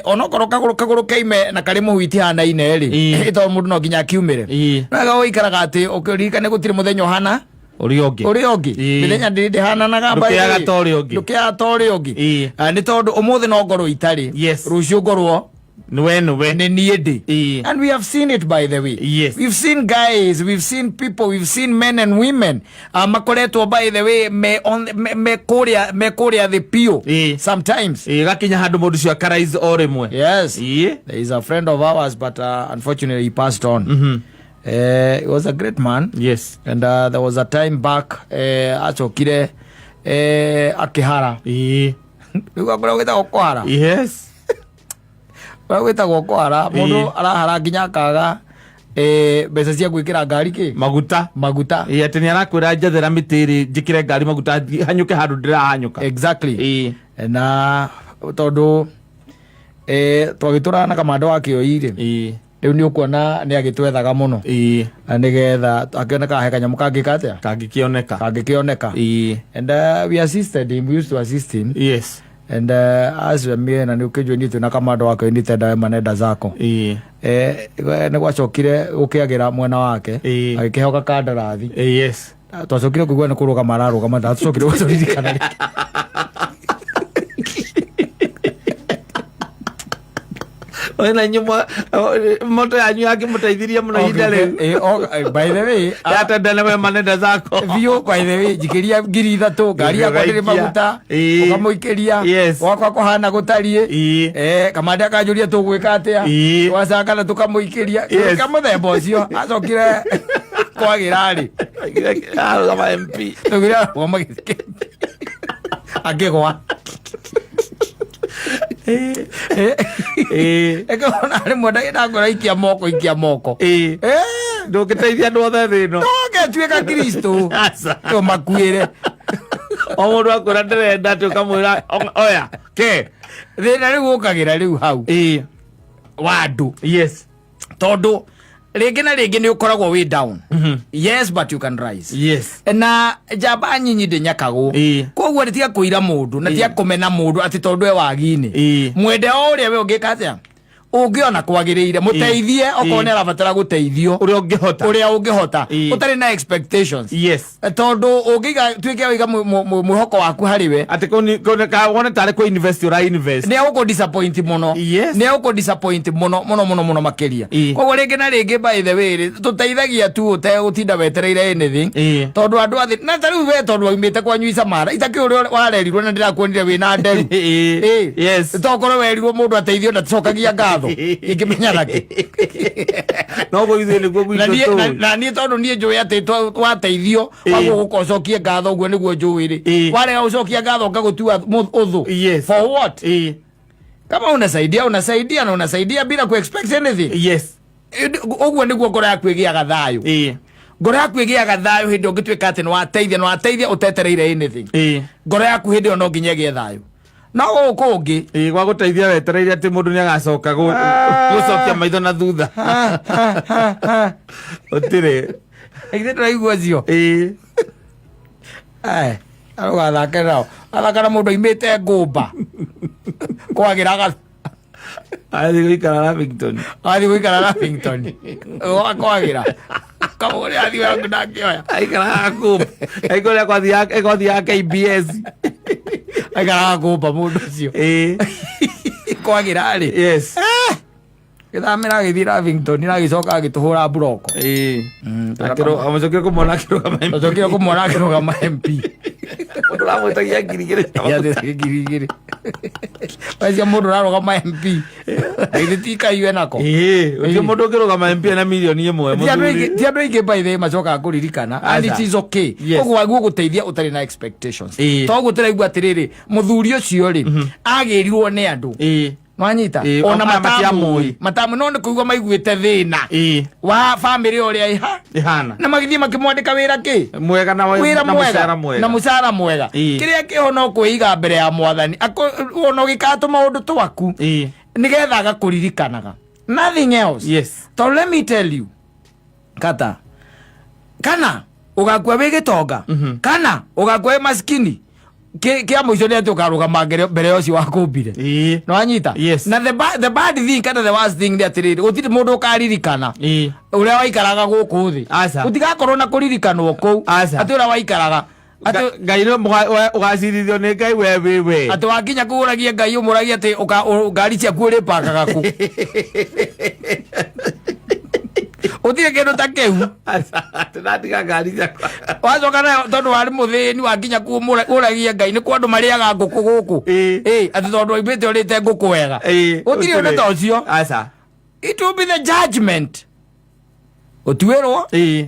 onokorwo kagũrũ keime na karĩ mũhu itihanaine rĩ, ĩ tondũ mũndũ no nginya akiumĩre. No wega ũikaraga atĩ ũkĩririkane gũtirĩ mũthenya ũhana Ũrĩa ũngĩ. Ũrĩa ũngĩ. Mĩthenya ndĩhananaga. Ndũkĩaga ta ũrĩa ũngĩ. Ndũkĩaga ta ũrĩa ũngĩ. Nĩ tondũ ũmũthĩ no ngorwo itarĩ, rũciũ ngorwo Nĩwe nĩwe. Nĩ niĩ ndĩ. And we have seen it, by the way. We've seen guys, we've seen people, we've seen men and women makoretwo, by the way, me, on, me, me kũrĩa me kũrĩa thĩ piũ sometimes. Gakinya handũ mũndũ ũcio akarise o rĩmwe. Yes. There is a friend of ours, but unfortunately he passed on. He was a great man. And there was a time back acokire akĩhara. Rĩu akorwo gwĩtagwo kũhara. Ũrĩa gwĩtagwo kũhara, mũndũ arahara nginya akaga mbeca cia gwĩkĩra ngari kĩ Maguta. Maguta. Atĩ nĩ arakwĩra njethera mĩtĩ ĩrĩ njĩkĩre ngari maguta hanyũke handũ ndĩrahanyũka. Exactly. Na tondũ twagĩtũraga na kamando wa kĩoi rĩ, rĩu nĩ ũkuona nĩ agĩtwethaga mũno na nĩgetha akĩoneka he kanyamũ kangĩka atĩa, Kangĩkĩoneka. Kangĩkĩoneka. And we assisted him, we used to assist him. And as mie na nĩ ũkĩnjũĩ niĩ twĩna kamando wa kĩoi nitenda wema nenda zako. Nĩ gwacokire gũkĩagĩra mwena wake, agĩkĩhoka kandarathi. Twacokire kũigua nĩ kũrũgama ararũgama, ndatũcokire gũtũririkana rĩngĩ. We na inyuĩ moto yanyu yakĩmũteithirie mũno ihinda rĩu. By the way, yatenda nĩ wema nenda zako. Biũ, by the way, njikĩria 3000, ngari yakwa ndĩrĩ Ũgaikia. maguta. Ũkamũikĩria. Gwakwa kũhana gũtariĩ. Kamande akanjũria tũgwĩka atĩa. Twacakana tũkamũikĩria. Ka mũthemba ũcio acokire kwagĩra rĩ, Arũgama MP. Tũgire arũgama gĩtĩ akĩgwa. Ĩkona rĩmwe ndakora ikia moko, ikia moko. Ndũngĩteithia andũ othe thĩ ĩno. Tũngĩtuĩka Kristo Aca. tũmakuĩre. O mũndũ akwĩra ndĩrenda atĩ ũkamwĩra oya ke. Thĩna rĩu ũkagĩra rĩu hau wa andũ, tondũ rĩngĩ na rĩngĩ nĩ ũkoragwo wĩ down, yes, but you can rise. Na njamba nyinyi ndĩnyakagwo. Koguo nĩ tiga kũira mũndũ na tiga kũmena mũndũ atĩ tondũ e wagi-inĩ. Mwende o ũrĩa we ũngĩka atĩa ũngĩona kwagĩrĩire, mũteithie okorwo nĩ arabatara gũteithio. Ũrĩa ũngĩhota. Ũrĩa ũngĩhota, ũtarĩ na expectations. Tondũ ũngĩiga tuĩke waiga mwĩhoko waku harĩ we, atĩ wone tarĩ kũ invest ũra invest, nĩ egũkũ disappoint mũno. Nĩ egũkũ disappoint mũno mũno mũno mũno makĩria. Koguo rĩngĩ na rĩngĩ, by the way rĩ, tũteithagia tu ũtegũtinda wetereire anything. Tondũ andũ athĩ na ta rĩu we tondũ waumĩte kwanyu Icamara itakĩ ũrĩa warerirwo na ndĩrakuonire wĩna nderu. Tokorwo werirwo mũndũ ateithio ndacokagia ngatho, ingĩmenya nakĩ? No gũithuĩ nĩguo Na gwitũ tũĩ. Na niĩ tondũ niĩ njũĩ atĩ wateithio waguo gũka ũcokie ngatho, ũguo nĩguo njũĩ rĩ, warega gũcokia ngatho ngagũtua ũthũ. For what? Kama unasaidia, unasaidia na unasaidia bila ku expect anything. Ũguo nĩguo ngoro yaku ĩgĩaga thayũ. Ngoro yaku ĩgĩaga thayũ hĩndĩ ũngĩtuĩka atĩ nĩwateithia, nĩwateithia ũtetereire anything. Ngoro yaku hĩndĩ ĩyo no nginya ĩgĩe thayũ, no gũkũ ũngĩ Gwa gũteithia wetereire atĩ mũndũ nĩ agacoka gũcokia maitho na thutha, ũtirĩ. Ithe ndĩraigua ũcio. Arũgathake nao, athaka na mũndũ aimĩte ngũmba kwagĩra Athiĩ gũikara Lavington. Athiĩ gũikara Lavington kwagĩra kamũrĩa athiĩ waku ndangĩoya. Aikaraga ngũmba aikũrĩa kwathiaga KBS. Aikaraga ngũmba mũndũ ũcio kwagĩra rĩ. Gĩthamĩra agĩthiĩ Lavington na agĩcoka agĩtũhũra mburoko. Ĩĩ. Amũcokire kũmwona akĩrũgama MP. Acokire kũmwona akĩrũgama MP. Mũndũ ũramwĩtagia 2000 cia maguta. 2000. Wacia mũndũ ũrarũgama MP. Githĩ ti kaiwe nako. Ĩĩ, gũtirĩ mũndũ ũngĩrũgama MP na 1 mirioni. Ti andũ aingĩ- ti andũ aingĩ by the way macokaga kũririkana and it Aca. is okay. Yes. Koguo waguo gũteithia ũtarĩ na expectations. Ĩĩ. Toguo tũraigua atĩrĩrĩ, mũthuri ũcio rĩ, agĩrirwo nĩ andũ. Ĩĩ. Nwanyita? Ĩĩ, Ona aya matamũĩ. matiamũĩ. Matamũĩ no nĩ kũigua maiguĩte thĩna. Ĩĩ. Wa bamĩrĩ ũrĩa ĩha. Ĩhana. Na magĩthiĩ makĩmwandĩka wĩra kĩ? Mwega na Wĩra na mũcara mwega mwega. na mũcara mwega. Ĩĩ. Kĩrĩa kĩho no kwĩiga mbere ya mwathani. Ona ũgĩkaga tũmaũndũ twaku. Ĩĩ. Nĩgetha agakũririkanaga. Nothing else. Yes. Tondũ let me tell you, kata kana ũgakua wĩ gĩtonga kana ũgakua wĩ maskini, kĩa mũico nĩ atĩ ũkarũgama mbere ya ũcio wakũmbire. Ĩĩ. Nĩwanyita? Yes. Na the bad thing kana the worst thing nĩ atĩrĩrĩ, gũtirĩ mũndũ ũkaririkana Ĩĩ. ũrĩa waikaraga gũkũ thĩ. Aca. Gũtigakorwo na kũririkanwo kũu Aca. atĩ ũrĩa waikaraga atĩ Ngai nĩ ũgacirithio nĩ Ngai we wĩ we. Atĩ wakinya kũũragia Ngai ũmũragie atĩ ngari ciaku ũrĩpakaga kũ. Gũtirĩ kĩndũ ta kĩu. Aca, atĩ ndatiga ngari ciakwa. Wacoka nayo tondũ warĩ mũthĩni wakinya kũu ũragie Ngai nĩ kwa andũ marĩaga ngũkũ gũkũ. Ĩĩ. Ĩĩ, atĩ tondũ waumĩte ũrĩte ngũkũ wega. Ĩĩ, Gũtirĩ ũndũ ta ũcio. Aca. It will be the judgment ũtuĩrwo. Ĩĩ.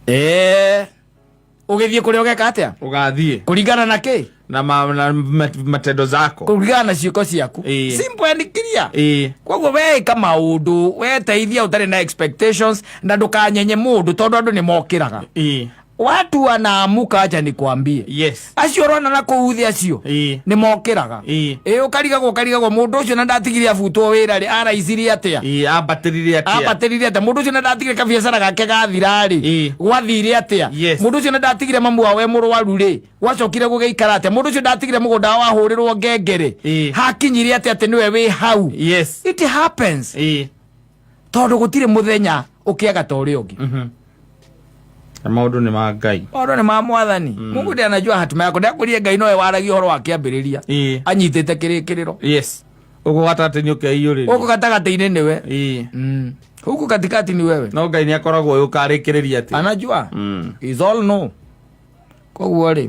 Ĩĩ, ũgĩthiĩ kũrĩa ũgeka atĩa? Ũgathiĩ. Kũringana na kĩ? Na matendo zako. Kũringana na ciĩko ciaku. Ĩĩ. Simple and clear. Ĩĩ. Koguo weĩka maũndũ, weteithia ũtarĩ na expectations na ndũkanyenye mũndũ tondũ andũ nĩ mokĩraga. Ĩĩ. Watu wanaamuka, acha nikwambie. Yes. Acio ũrona na kũu thĩ acio Ĩĩ. nĩ mokĩraga. Ĩĩ. Ĩ, ũkarigagwo ũkarigagwo mũndũ ũcio na ndatigire abutwo wĩra rĩ, araicirie atĩa? Ĩĩ, ambatĩrire atĩa? Ambatĩrire atĩa? Mũndũ ũcio na ndatigire kabiacara gake gathira rĩ, Ĩĩ. gwathire atĩa? Yes. Mũndũ ũcio na ndatigire mamu wao e mũrwaru rĩ, gwacokire gũgĩikara atĩa? Mũndũ ũcio ndatigire mũgũnda wao wahũrĩrwo ngengere, Ĩĩ. hakinyire atĩa atĩ nĩwe wĩ hau? Yes. It happens. Ĩĩ. Tondũ gũtirĩ mũthenya ũkĩaga ta ũrĩa ũngĩ. Na maũndũ nĩ ma Ngai. Maũndũ nĩ ma mwathani. Mungu ndiye anajua hatima yako. Ndakwĩrire Ngai nowe waragia ũhoro wa kĩambĩrĩria Ĩĩ. anyitĩte kĩrĩkĩrĩro. Yes. Ũguo gatagatĩ nĩ ũkeiyũrĩria. Gũkũ gatagatĩ-inĩ nĩwe. Ĩĩ. Huku katikati ni wewe. No Ngai nĩ akoragwo ũĩ ũkarĩkĩrĩria atĩ. Anajua. Is all know. Koguo rĩ,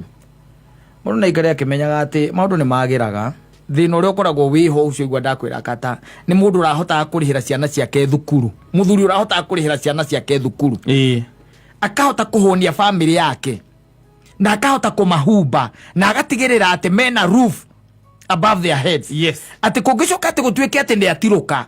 mũndũ naikare akĩmenyaga atĩ maũndũ nĩ magĩraga. Thĩna ũrĩa ũkoragwo wĩho ũcio igua ndakwĩra kata nĩ mũndũ ũrahotaga kũrĩhĩra ciana ciake thukuru, mũthuri ũrahotaga kũrĩhĩra ciana ciake thukuru, Ĩĩ. akahota kũhũnia famĩlĩ yake na akahota kũmahumba na agatigĩrĩra atĩ mena roof above their heads, atĩ kũngĩcoka atĩ gũtuĩke atĩ nĩ atirũka,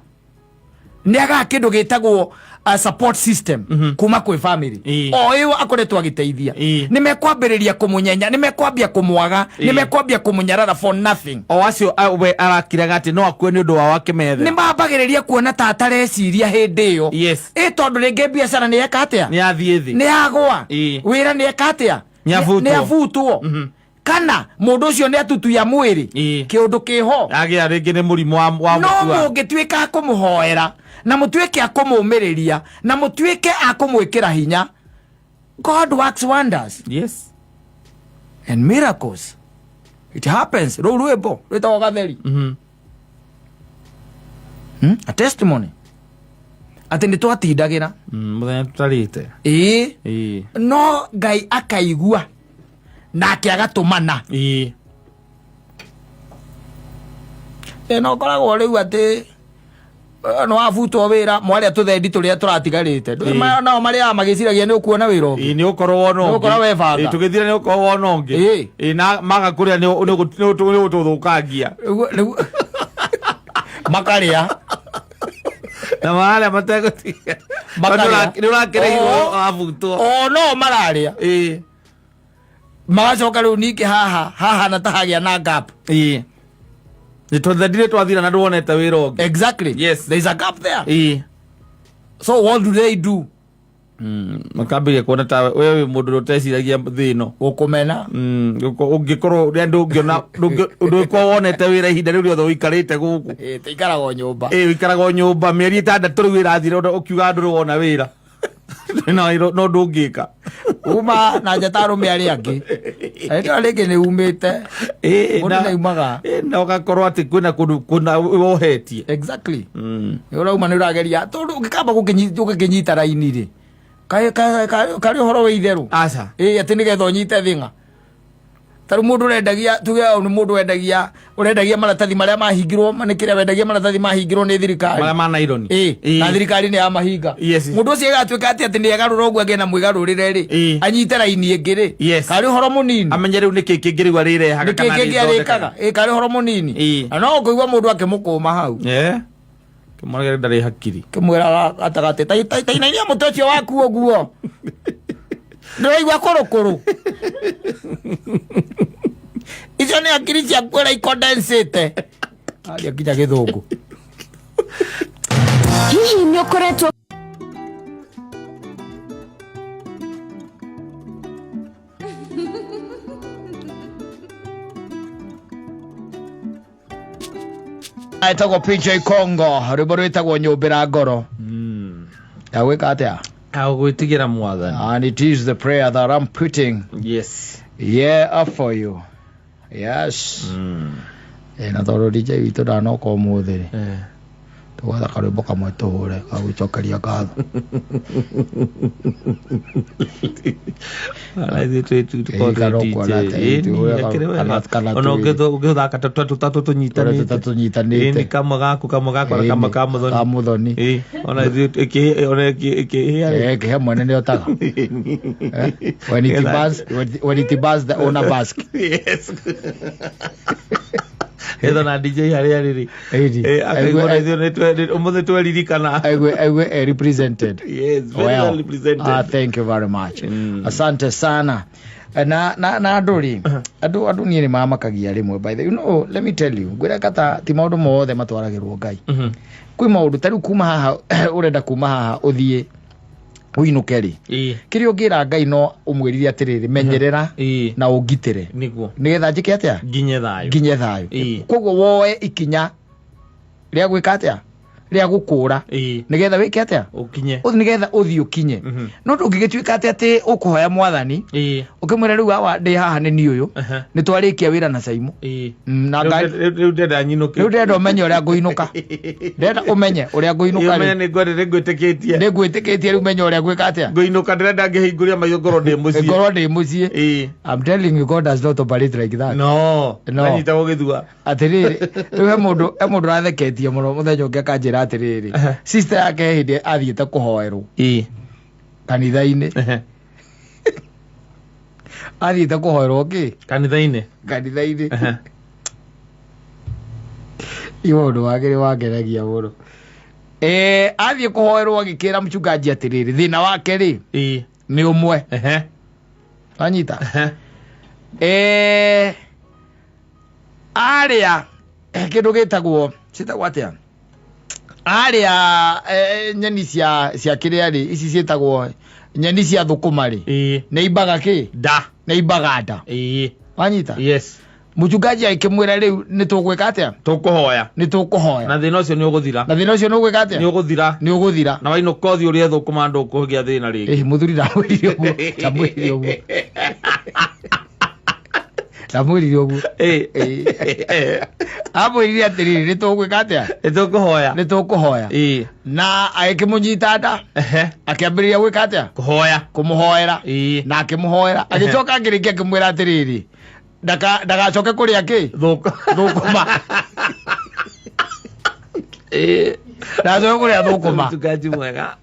nĩ agaga kĩndũ gĩtagwo support system kuma kwĩ family o ĩyo akoretwo agĩteithia, nĩ mekwambĩrĩria kũmũnyenya, nĩ mekwambia kũmwaga, nĩ mekwambia kũmũnyarara for nothing. O acio we arakiraga atĩ no akue nĩ ũndũ wao akĩmethe. Nĩ mambagĩrĩria kuona ta atareciria hĩndĩ ĩyo. Ĩ tondũ rĩngĩ biacara nĩ eka atĩa? Nĩ athiĩ thĩ. Nĩ yagwa. Wĩra nĩ eka atĩa? Nĩ abutwo. Nĩ abutwo kana mũndũ ũcio nĩ atutuya mwĩrĩ, kĩũndũ kĩho. Agĩa rĩngĩ nĩ mũrimũ wa No mũkua. mũngĩtuĩka a kũmũhoera na mũtuĩke a kũmũmĩrĩria na mũtuĩke a kũmwĩkĩra hinya, God works wonders and miracles. It happens. Rũu rwĩmbo rwĩtagwo Gatheri. A testimony atĩ nĩ twatindagĩra. Mũthenya tũtarĩte. Ĩĩ. Ĩĩ. No Ngai akaigua nake agatũmana. Thĩna ũkoragwo rĩu atĩ nĩ wabutwo wĩra, mwarĩa tũthendi tũrĩa tũratigarĩte. Ndũĩ nao marĩaga magĩciragia nĩ ũkuona wĩra ũngĩ. Ĩĩ, nĩ ũkorwo wona Nĩ ũngĩ. ũkorwo webanga. Ĩĩ, tũgĩthira nĩ ũkorwo wona ũngĩ. Ĩĩ, na maga kũrĩa nĩ ũgũtũthũkangia. Nĩguo makarĩa. Na mararĩa mategũtiga. Makarĩa. Nĩ ũrakĩrĩirwo wabutwo. O no mararĩa. Magacoka rĩu ningĩ haha hahana ta hagĩa na gap. Ĩĩ, nĩ tũthendire twathira na ndwonete wĩra ũngĩ. Exactly. Yes. There is a gap there. So what do they do? Makambĩrĩria kuona ta we wĩ mũndũ ũteciragia thĩ ĩno. Gũkũmena. Ũngĩkorwo ũrĩa ndũngĩona ndũngĩkorwo wonete wĩra ihinda rĩu rĩothe ũikarĩte gũkũ. Ĩĩ, tũikaraga o nyũmba. Ĩĩ, ũikaraga o nyũmba mĩeri 6 rĩu ĩrathira ũkiuga ndũrĩ wona wĩra. No ndũngĩka. Uma na njata arũme arĩa angĩ. Arĩa rĩngĩ nĩ umĩte. Mũndũ nĩaumaga. Na ũgakorwo atĩ kwĩna kũndũ kũna wohetie. Exactly. Nĩ ũrauma nĩ ũrageria tondũ ũngĩkamba ũgĩkĩnyita raini rĩ. Karĩ ũhoro wĩ itherũ. Aca. Ĩĩ atĩ nĩgetha ũnyite thĩng'a. Tarĩu mũndũ ũrendagia tuge nĩ mũndũ wendagia ũrendagia maratathi marĩa mahingirwo nĩ kĩrĩa wendagia maratathi mahingirwo nĩ thirikari. Marĩa ma naironi. Ĩĩ na thirikari nĩ yamahinga. Yes. Mũndũ ũcio agatuĩka atĩ atĩ nĩ egarũra ũguo agĩe na mwĩgarũrĩre rĩ. Ĩĩ. Anyite raini ĩngĩ rĩ. Yes. Karĩ ũhoro mũnini. Amenye rĩu nĩkĩ kĩngĩ rĩu arĩrehaga Nĩkĩ kana kĩngĩ arĩthondekaga. arĩkaga. Ĩĩ karĩ ũhoro mũnini. Ĩĩ. Na no ũkũigua mũndũ akĩmũkũma hau. Kĩmwana ndarĩ hakiri. Kĩmwĩra gatagatĩ tainainia mũtĩ ũcio waku ũguo. Ndĩraigua kũrũkũrũ. Icio nĩ hakiri ciaku ũrĩa ikondensĩte. Aria nginya gĩthũngũ. Hihi nĩ ũkoretwo Etagwo PJ Congo rwĩmbo rwĩtagwo nyũmbĩra ngoro. Agwĩka atĩa? Agwĩtigĩra mwathani. And it is the prayer that I'm putting Yes. yeah up for you. Yes. Na tondũ DJ witũ ndanoka ũmũthĩ rĩ, tũgwetha karwĩmbo kamwe tũhũre ga gũcokeria ngatho. Ona ũngĩthaka tũtatũ tũnyitanĩte. Tũtatũ tũnyitanĩte. Ĩni kamwe gaku kamwe gakwa na kamwe ka mũthoni. Ka mũthoni. Ĩĩ, ona ona ĩkĩhĩa rĩ. Kĩhe mwene nĩ otaga. When it burns, when it burns the owner basks. Yes. Etho na DJ harĩa rĩ rĩ. Ĩni. Akaigua na ithuĩ ũmũthĩ tweririkana. Aigue represented. Yes, very well represented. Thank you very much. Asante sana. Na andũ rĩ, andũ niĩ nĩ mamakagia rĩmwe by the you know, let me tell you, ngwĩra kata ti maũndũ mothe matwaragĩrwo Ngai. Kwĩ maũndũ ta rĩu kuma haha ũrenda kuma haha ũthiĩ ũinũke rĩ. Kĩrĩa ũngĩra Ngai no ũmwĩrire atĩrĩrĩ, menyerera na ũngitĩre. Nĩguo. Nĩgetha njĩke atĩa? Nginye thayũ. Nginye thayũ. Koguo woe ikinya rĩa gwĩka atĩa? Rĩa gũkũra. Nĩgetha wĩke atĩa? Ũkinye. Nĩgetha ũthiĩ ũkinye. No ndũngĩgĩtuĩka atĩ atĩ ũkũhoya mwathani, ũkĩmwĩra rĩu awa ndĩ haha nĩ niĩ ũyũ, nĩ twarĩkia wĩra na Saimu. Na Ngai Rĩu ndĩrenda nyinũke. Rĩu ndĩrenda ũmenye ũrĩa ngũinũka. Ndĩrenda ũmenye ũrĩa ngũinũka rĩu. Nĩ ngwĩtĩkĩtie. Nĩ ngwĩtĩkĩtie rĩu menye ũrĩa ngwĩka atĩa? Ngũinũka ndĩrenda ngĩhingũria maitho ngorwo ndĩ mũciĩ. Ngorwo ndĩ mũciĩ. I'm telling you God does not operate like that. No. No. Anyitagwo gĩthua. Atĩrĩrĩ, rĩu he mũndũ ũratheketie mũno mũthenya ũngĩ akanjĩra atĩrĩrĩ, sister yake hĩndĩ athiĩte kũhoerwo kanitha-inĩ. Athiĩte kũhoerwo kĩ? Kanitha-inĩ. Kanitha-inĩ. Iwe ũndũ wake nĩ wangenagia mũno. Athiĩ kũhoerwo agĩkĩra mchungaji atĩrĩrĩ, thĩna wake rĩ nĩ ũmwe. Wanyita? Arĩa kĩndũ gĩtagwo ciĩtagwo atĩa? Arĩa nyeni cia kĩrĩa rĩ, ici ciĩtagwo nyeni cia thũkũma rĩ, nĩ imbaga kĩ? Nda. Nĩ imbaga nda. Wanyita? Yes. Mũchungaji akĩmwĩra rĩu nĩ tũgwĩka atĩa? Tũkũhoya. Nĩ tũkũhoya. Na thĩna ũcio nĩ ũgũthira. Na thĩna ũcio nĩ ũgwĩka atĩa? Nĩ ũgũthira. Nĩ ũgũthira. Na wainũka ũthiĩ ũrĩe thũkũma ndũkũgĩa thĩna rĩngĩ. Mũthuri ndamwĩrire ũguo. Ndamwĩrire ũguo. Ndamwĩrire ũguo. Amwĩrire atĩrĩrĩ, nĩ tũgwĩka atĩa? Nĩ tũkũhoya. Nĩ tũkũhoya. Na agĩkĩmũnyita nda. Akĩambĩrĩria gwĩka atĩa? Kũhoya. Kũmũhoera. Na akĩmũhoera. Agĩcoka akĩrĩkia akĩmwĩra atĩrĩrĩ, ndagacoke kũrĩa kĩ? Thũkũma. Ndagacoke kũrĩa thũkũma. Mchungaji mwega.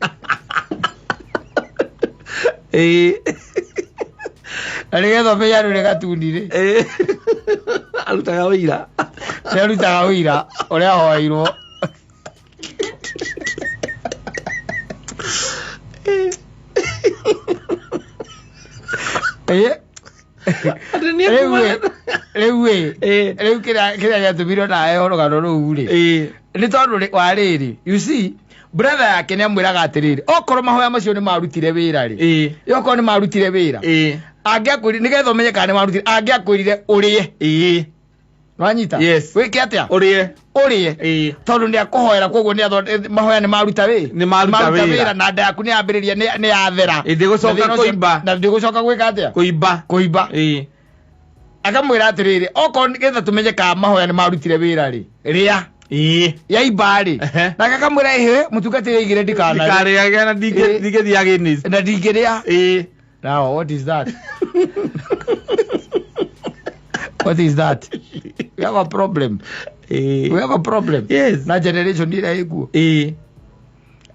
Na nĩgetha ũmenye andũ nĩ gatuni rĩ. Arutaga wĩira. Nĩ arutaga wĩira ũrĩa ahoeirwo. Rĩu kĩrĩa gĩatũmirwo nawe rũgano rũu rĩ, nĩ tondũ wa rĩrĩ, you see, brother yake nĩ amwĩraga atĩrĩrĩ, okorwo mahoya macio nĩ marutire wĩra rĩ, okorwo nĩ marutire wĩra, angĩakwĩrire nĩgetha ũmenye kana nĩ marutire, angĩakwĩrire ũrĩe. Wanyita? Yes. Wĩke atĩa? Ũrĩe. Ũrĩe tondũ nĩ akũhoera koguo nĩ mahoya nĩ maruta wĩ Nĩ maruta wĩra. Na nda yaku nĩ yambĩrĩria nĩ yathera. Ndĩgũcoka kũimba. Na ndĩgũcoka gwĩka atĩa? Kũimba. Kũimba. Akamwĩra atĩrĩrĩ okorwo nĩgetha tũmenye kana mahoya nĩ marutire wĩra rĩ rĩa yaimba rĩ nake akamwĩra ĩhĩ mũtungatĩri aigire ndikanarĩe ndikarĩage na ndingĩthiĩ against na ndingĩrĩa. Now what is that? What is that? We have a problem. We have a problem. Yes. Na generation ĩrĩa ĩkuo.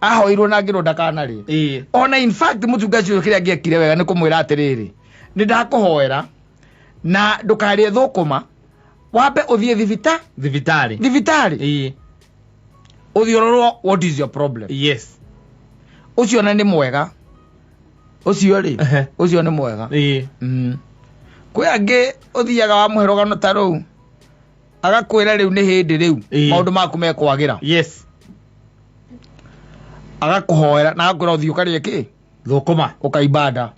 Ahoirwo na ngĩrwo ndakanarĩe. Ona in fact mũtungatĩri ũcio kĩrĩa angĩekire wega nĩ kũmwĩra atĩrĩrĩ nĩ ndakũhoera na ndũkarĩe thũkũma wambe ũthiĩ thibitarĩ thibitarĩ ũthiĩ ũrorwo what is your problem. Yes. Ũcio na nĩ mwega ũcio rĩ ũcio nĩ mwega. Kwĩ angĩ ũthiaga wamũhe rũgano ta rũu agakwĩra rĩu nĩ hĩndĩ rĩu maũndũ maku mekwagĩra. Yes. Agakũhoera na agakwĩra ũthiĩ ũkarĩe kĩ thũkũma ũkaimba nda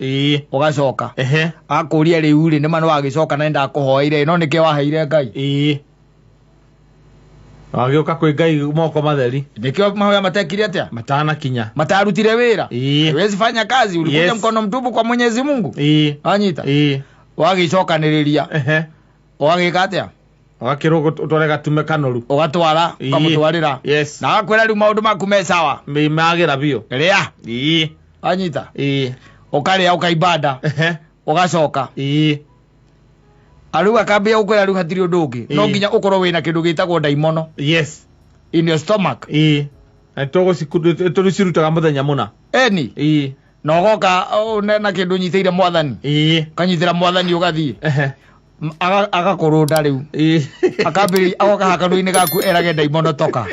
ũgacoka akũria rĩu rĩ nĩma nĩwagĩcoka na nĩndakũhoeire no nĩkĩo waheire Ngai. Wagĩũka kwĩ Ngai moko matheri nĩkĩo mahoya matekire atĩa matanakinya matarutire wĩra. Huwezi fanya kazi ulikuja mkono mtupu kwa Mwenyezi Mungu. Wanyita wagĩcokanĩrĩria ũgagĩka atĩa ũgakĩrwo ũtware gatume kanoru ũgatwara ũkamũtwarĩra. Na agakwĩra rĩu maũndũ maku me sawa magĩra biũ rĩa wanyita ũkarĩa ũkaimba nda ũgacoka rĩu akambia gũkwĩra rĩu hatirĩ ũndũ ũngĩ no nginya ũkorwo wĩna kĩndũ gĩtagwo ndaimono. Yes. In your stomach. Na tũgũcirutaga mũthenya mũna. Eni na ũgoka na kĩndũ ũnyitĩire mwathani ũkanyitĩra mwathani ũgathiĩ agakũrũnda rĩu akambĩrĩria agoka hakanua-inĩ gaku erage ndaimono toka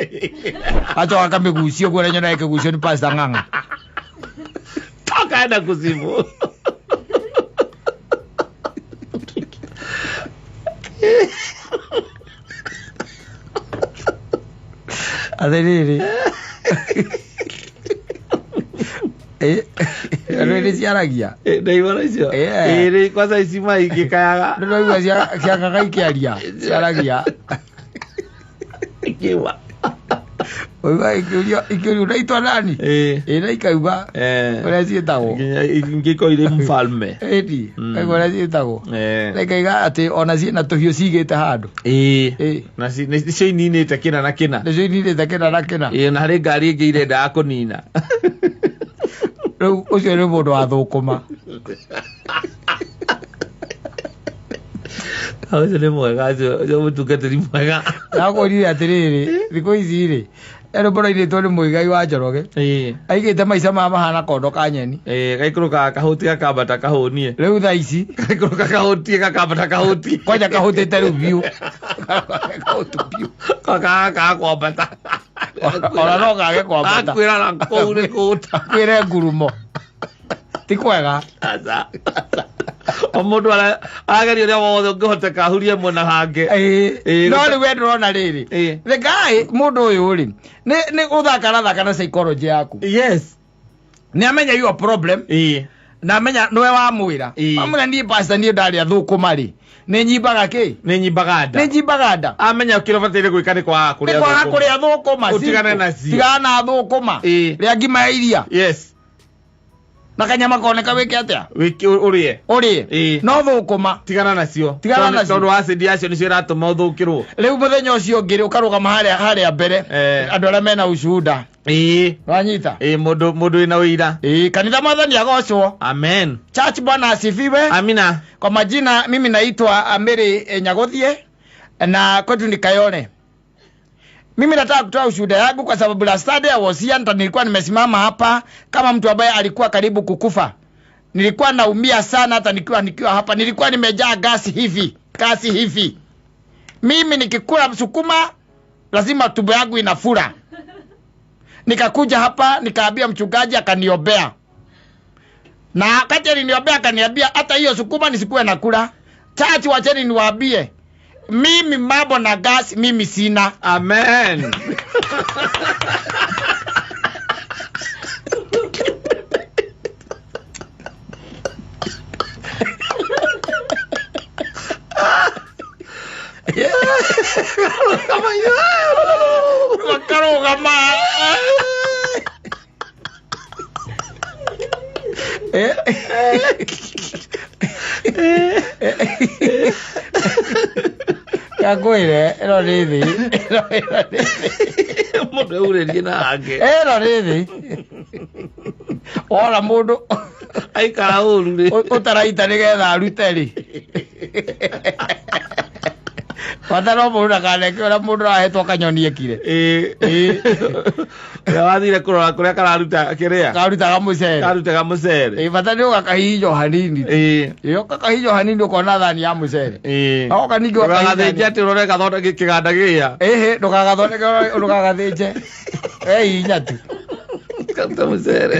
acoka akamĩgucia ũguo ũrĩa nyonaga ĩkĩgucio nĩ Pastor Ng'ang'a. Toka enda kuzimu. Atĩrĩrĩ rĩu nĩ ciaragia ndaimono icio ĩrĩ kwanza ici maingĩkayaga nĩraigua ciangaga ikĩaria ciaragia ikiuga ũigua ikĩũrio unaitwa nani ĩ na ikauga ũrĩa ciĩtagwo ingĩkorwo irĩ mfalme ĩni kaigua ũrĩa ciĩtagwo na ikauga atĩ ona ciĩna tũhiũ cigĩte handũ na nĩcio ininĩte kĩna na kĩna nĩcio ininĩte kĩna na kĩna na harĩ ngari ĩngĩ irendaga kũnina. Rĩu ũcio nĩ mũndũ wa thũkũma. Ũcio nĩ mwega ũcio mũtungatĩri mwega. Ndakwĩrire atĩrĩrĩ thikũ ici rĩ rũmbo rũinĩtwo nĩ Mũigai wa Njoroge aigĩte maica maya mahana kondo ka nyeni gaikũrũkaga kahũti gakambata kahũnie rĩu thaa ici gaikũrũka kahũtie gakambata kahũtie kwanja kahũtĩte rĩu biũ kahũtu biũ kakaga kwambata ona no kage kwambata akwĩra na kũu nĩ kũũta kwĩre ngurumo ti kwega. Aca o mũndũ arageria ũrĩa wothe ũngĩhoteka ahurie mwena hangĩ. No rĩu we ndũrona rĩrĩ the guy mũndũ ũyũ rĩ nĩ ũthaka arathaka na psychology yaku. Yes. Nĩ amenya your problem na amenya nĩwe wamwĩra wamwĩra niĩ pastor niĩ ndarĩa thũkũma rĩ nĩ nyimbaga kĩ nĩ nyimbaga nda nĩ nyimbaga nda amenya kĩrĩa ũbataire gwĩka nĩ kwaga kũrĩa thũkũma ũtigane nacio tigana na thũkũma rĩa ngima ya iria. Yes. Na kanyama koneka wĩke atĩa ũrĩe ũrĩe no thũkũma tigana nacio tondũ acid yacio nĩcio ĩratũma ũthũkĩrwo. Rĩu mũthenya ũcio ũngĩ rĩ ũkarũgama harĩa mbere andũ arĩa mena ushuhuda. Wanyita mũndũ wĩna ũira. Kanitha mwathani agocwo. Amen. Church Bwana asifiwe. Amina. Kwa majina mimi naitwa Mary Nyagothie na kwetu ni Kayole. Mimi nataka kutoa ushuhuda yangu kwa sababu last Saturday I was here, nilikuwa nimesimama hapa kama mtu ambaye alikuwa karibu kukufa. Nilikuwa naumia sana hata nikiwa hapa. Nilikuwa nimejaa gasi hivi. Mimi nikikula sukuma lazima tumbo yangu inafura. Nikakuja hapa nikaambia mchungaji akaniombea. Na wakati aliniombea akaniambia hata hiyo sukuma nisikuwe nakula. Church wacheni niwaambie mimi mambo na gas mimi sina. Amen. Makarũgama. Kakwĩre ĩno nĩ thĩ. Ĩno ĩno nĩ thĩ. Mũndũ eurĩrie na hangĩ. Ĩno nĩ thĩ. Wona mũndũ Aikara ũru rĩ. Ũtaraita nĩgetha arute rĩ. Bata no mũndũ ndakaneke ũrĩa mũndũ arahetwo kanyoni ekire. Ĩĩ. Ũrĩa wathire kũrora kũrĩa kararuta kĩrĩa. Karutaga mũcere. Karutaga mũcere. Ĩĩ bata nĩ ũgakahihinywo hanini. Ĩĩ. Ĩĩ ũgakahihinywo hanini ũkona thani ya mũcere. Ĩĩ. Agoka ningĩ ũgakahihinya. Ndũgagathĩnje atĩ ũrore gathondeke kĩganda gĩa. Ĩhĩ ndũgagathondeke ndũgagathĩnje. Wehihinya tu. Karuta mũcere.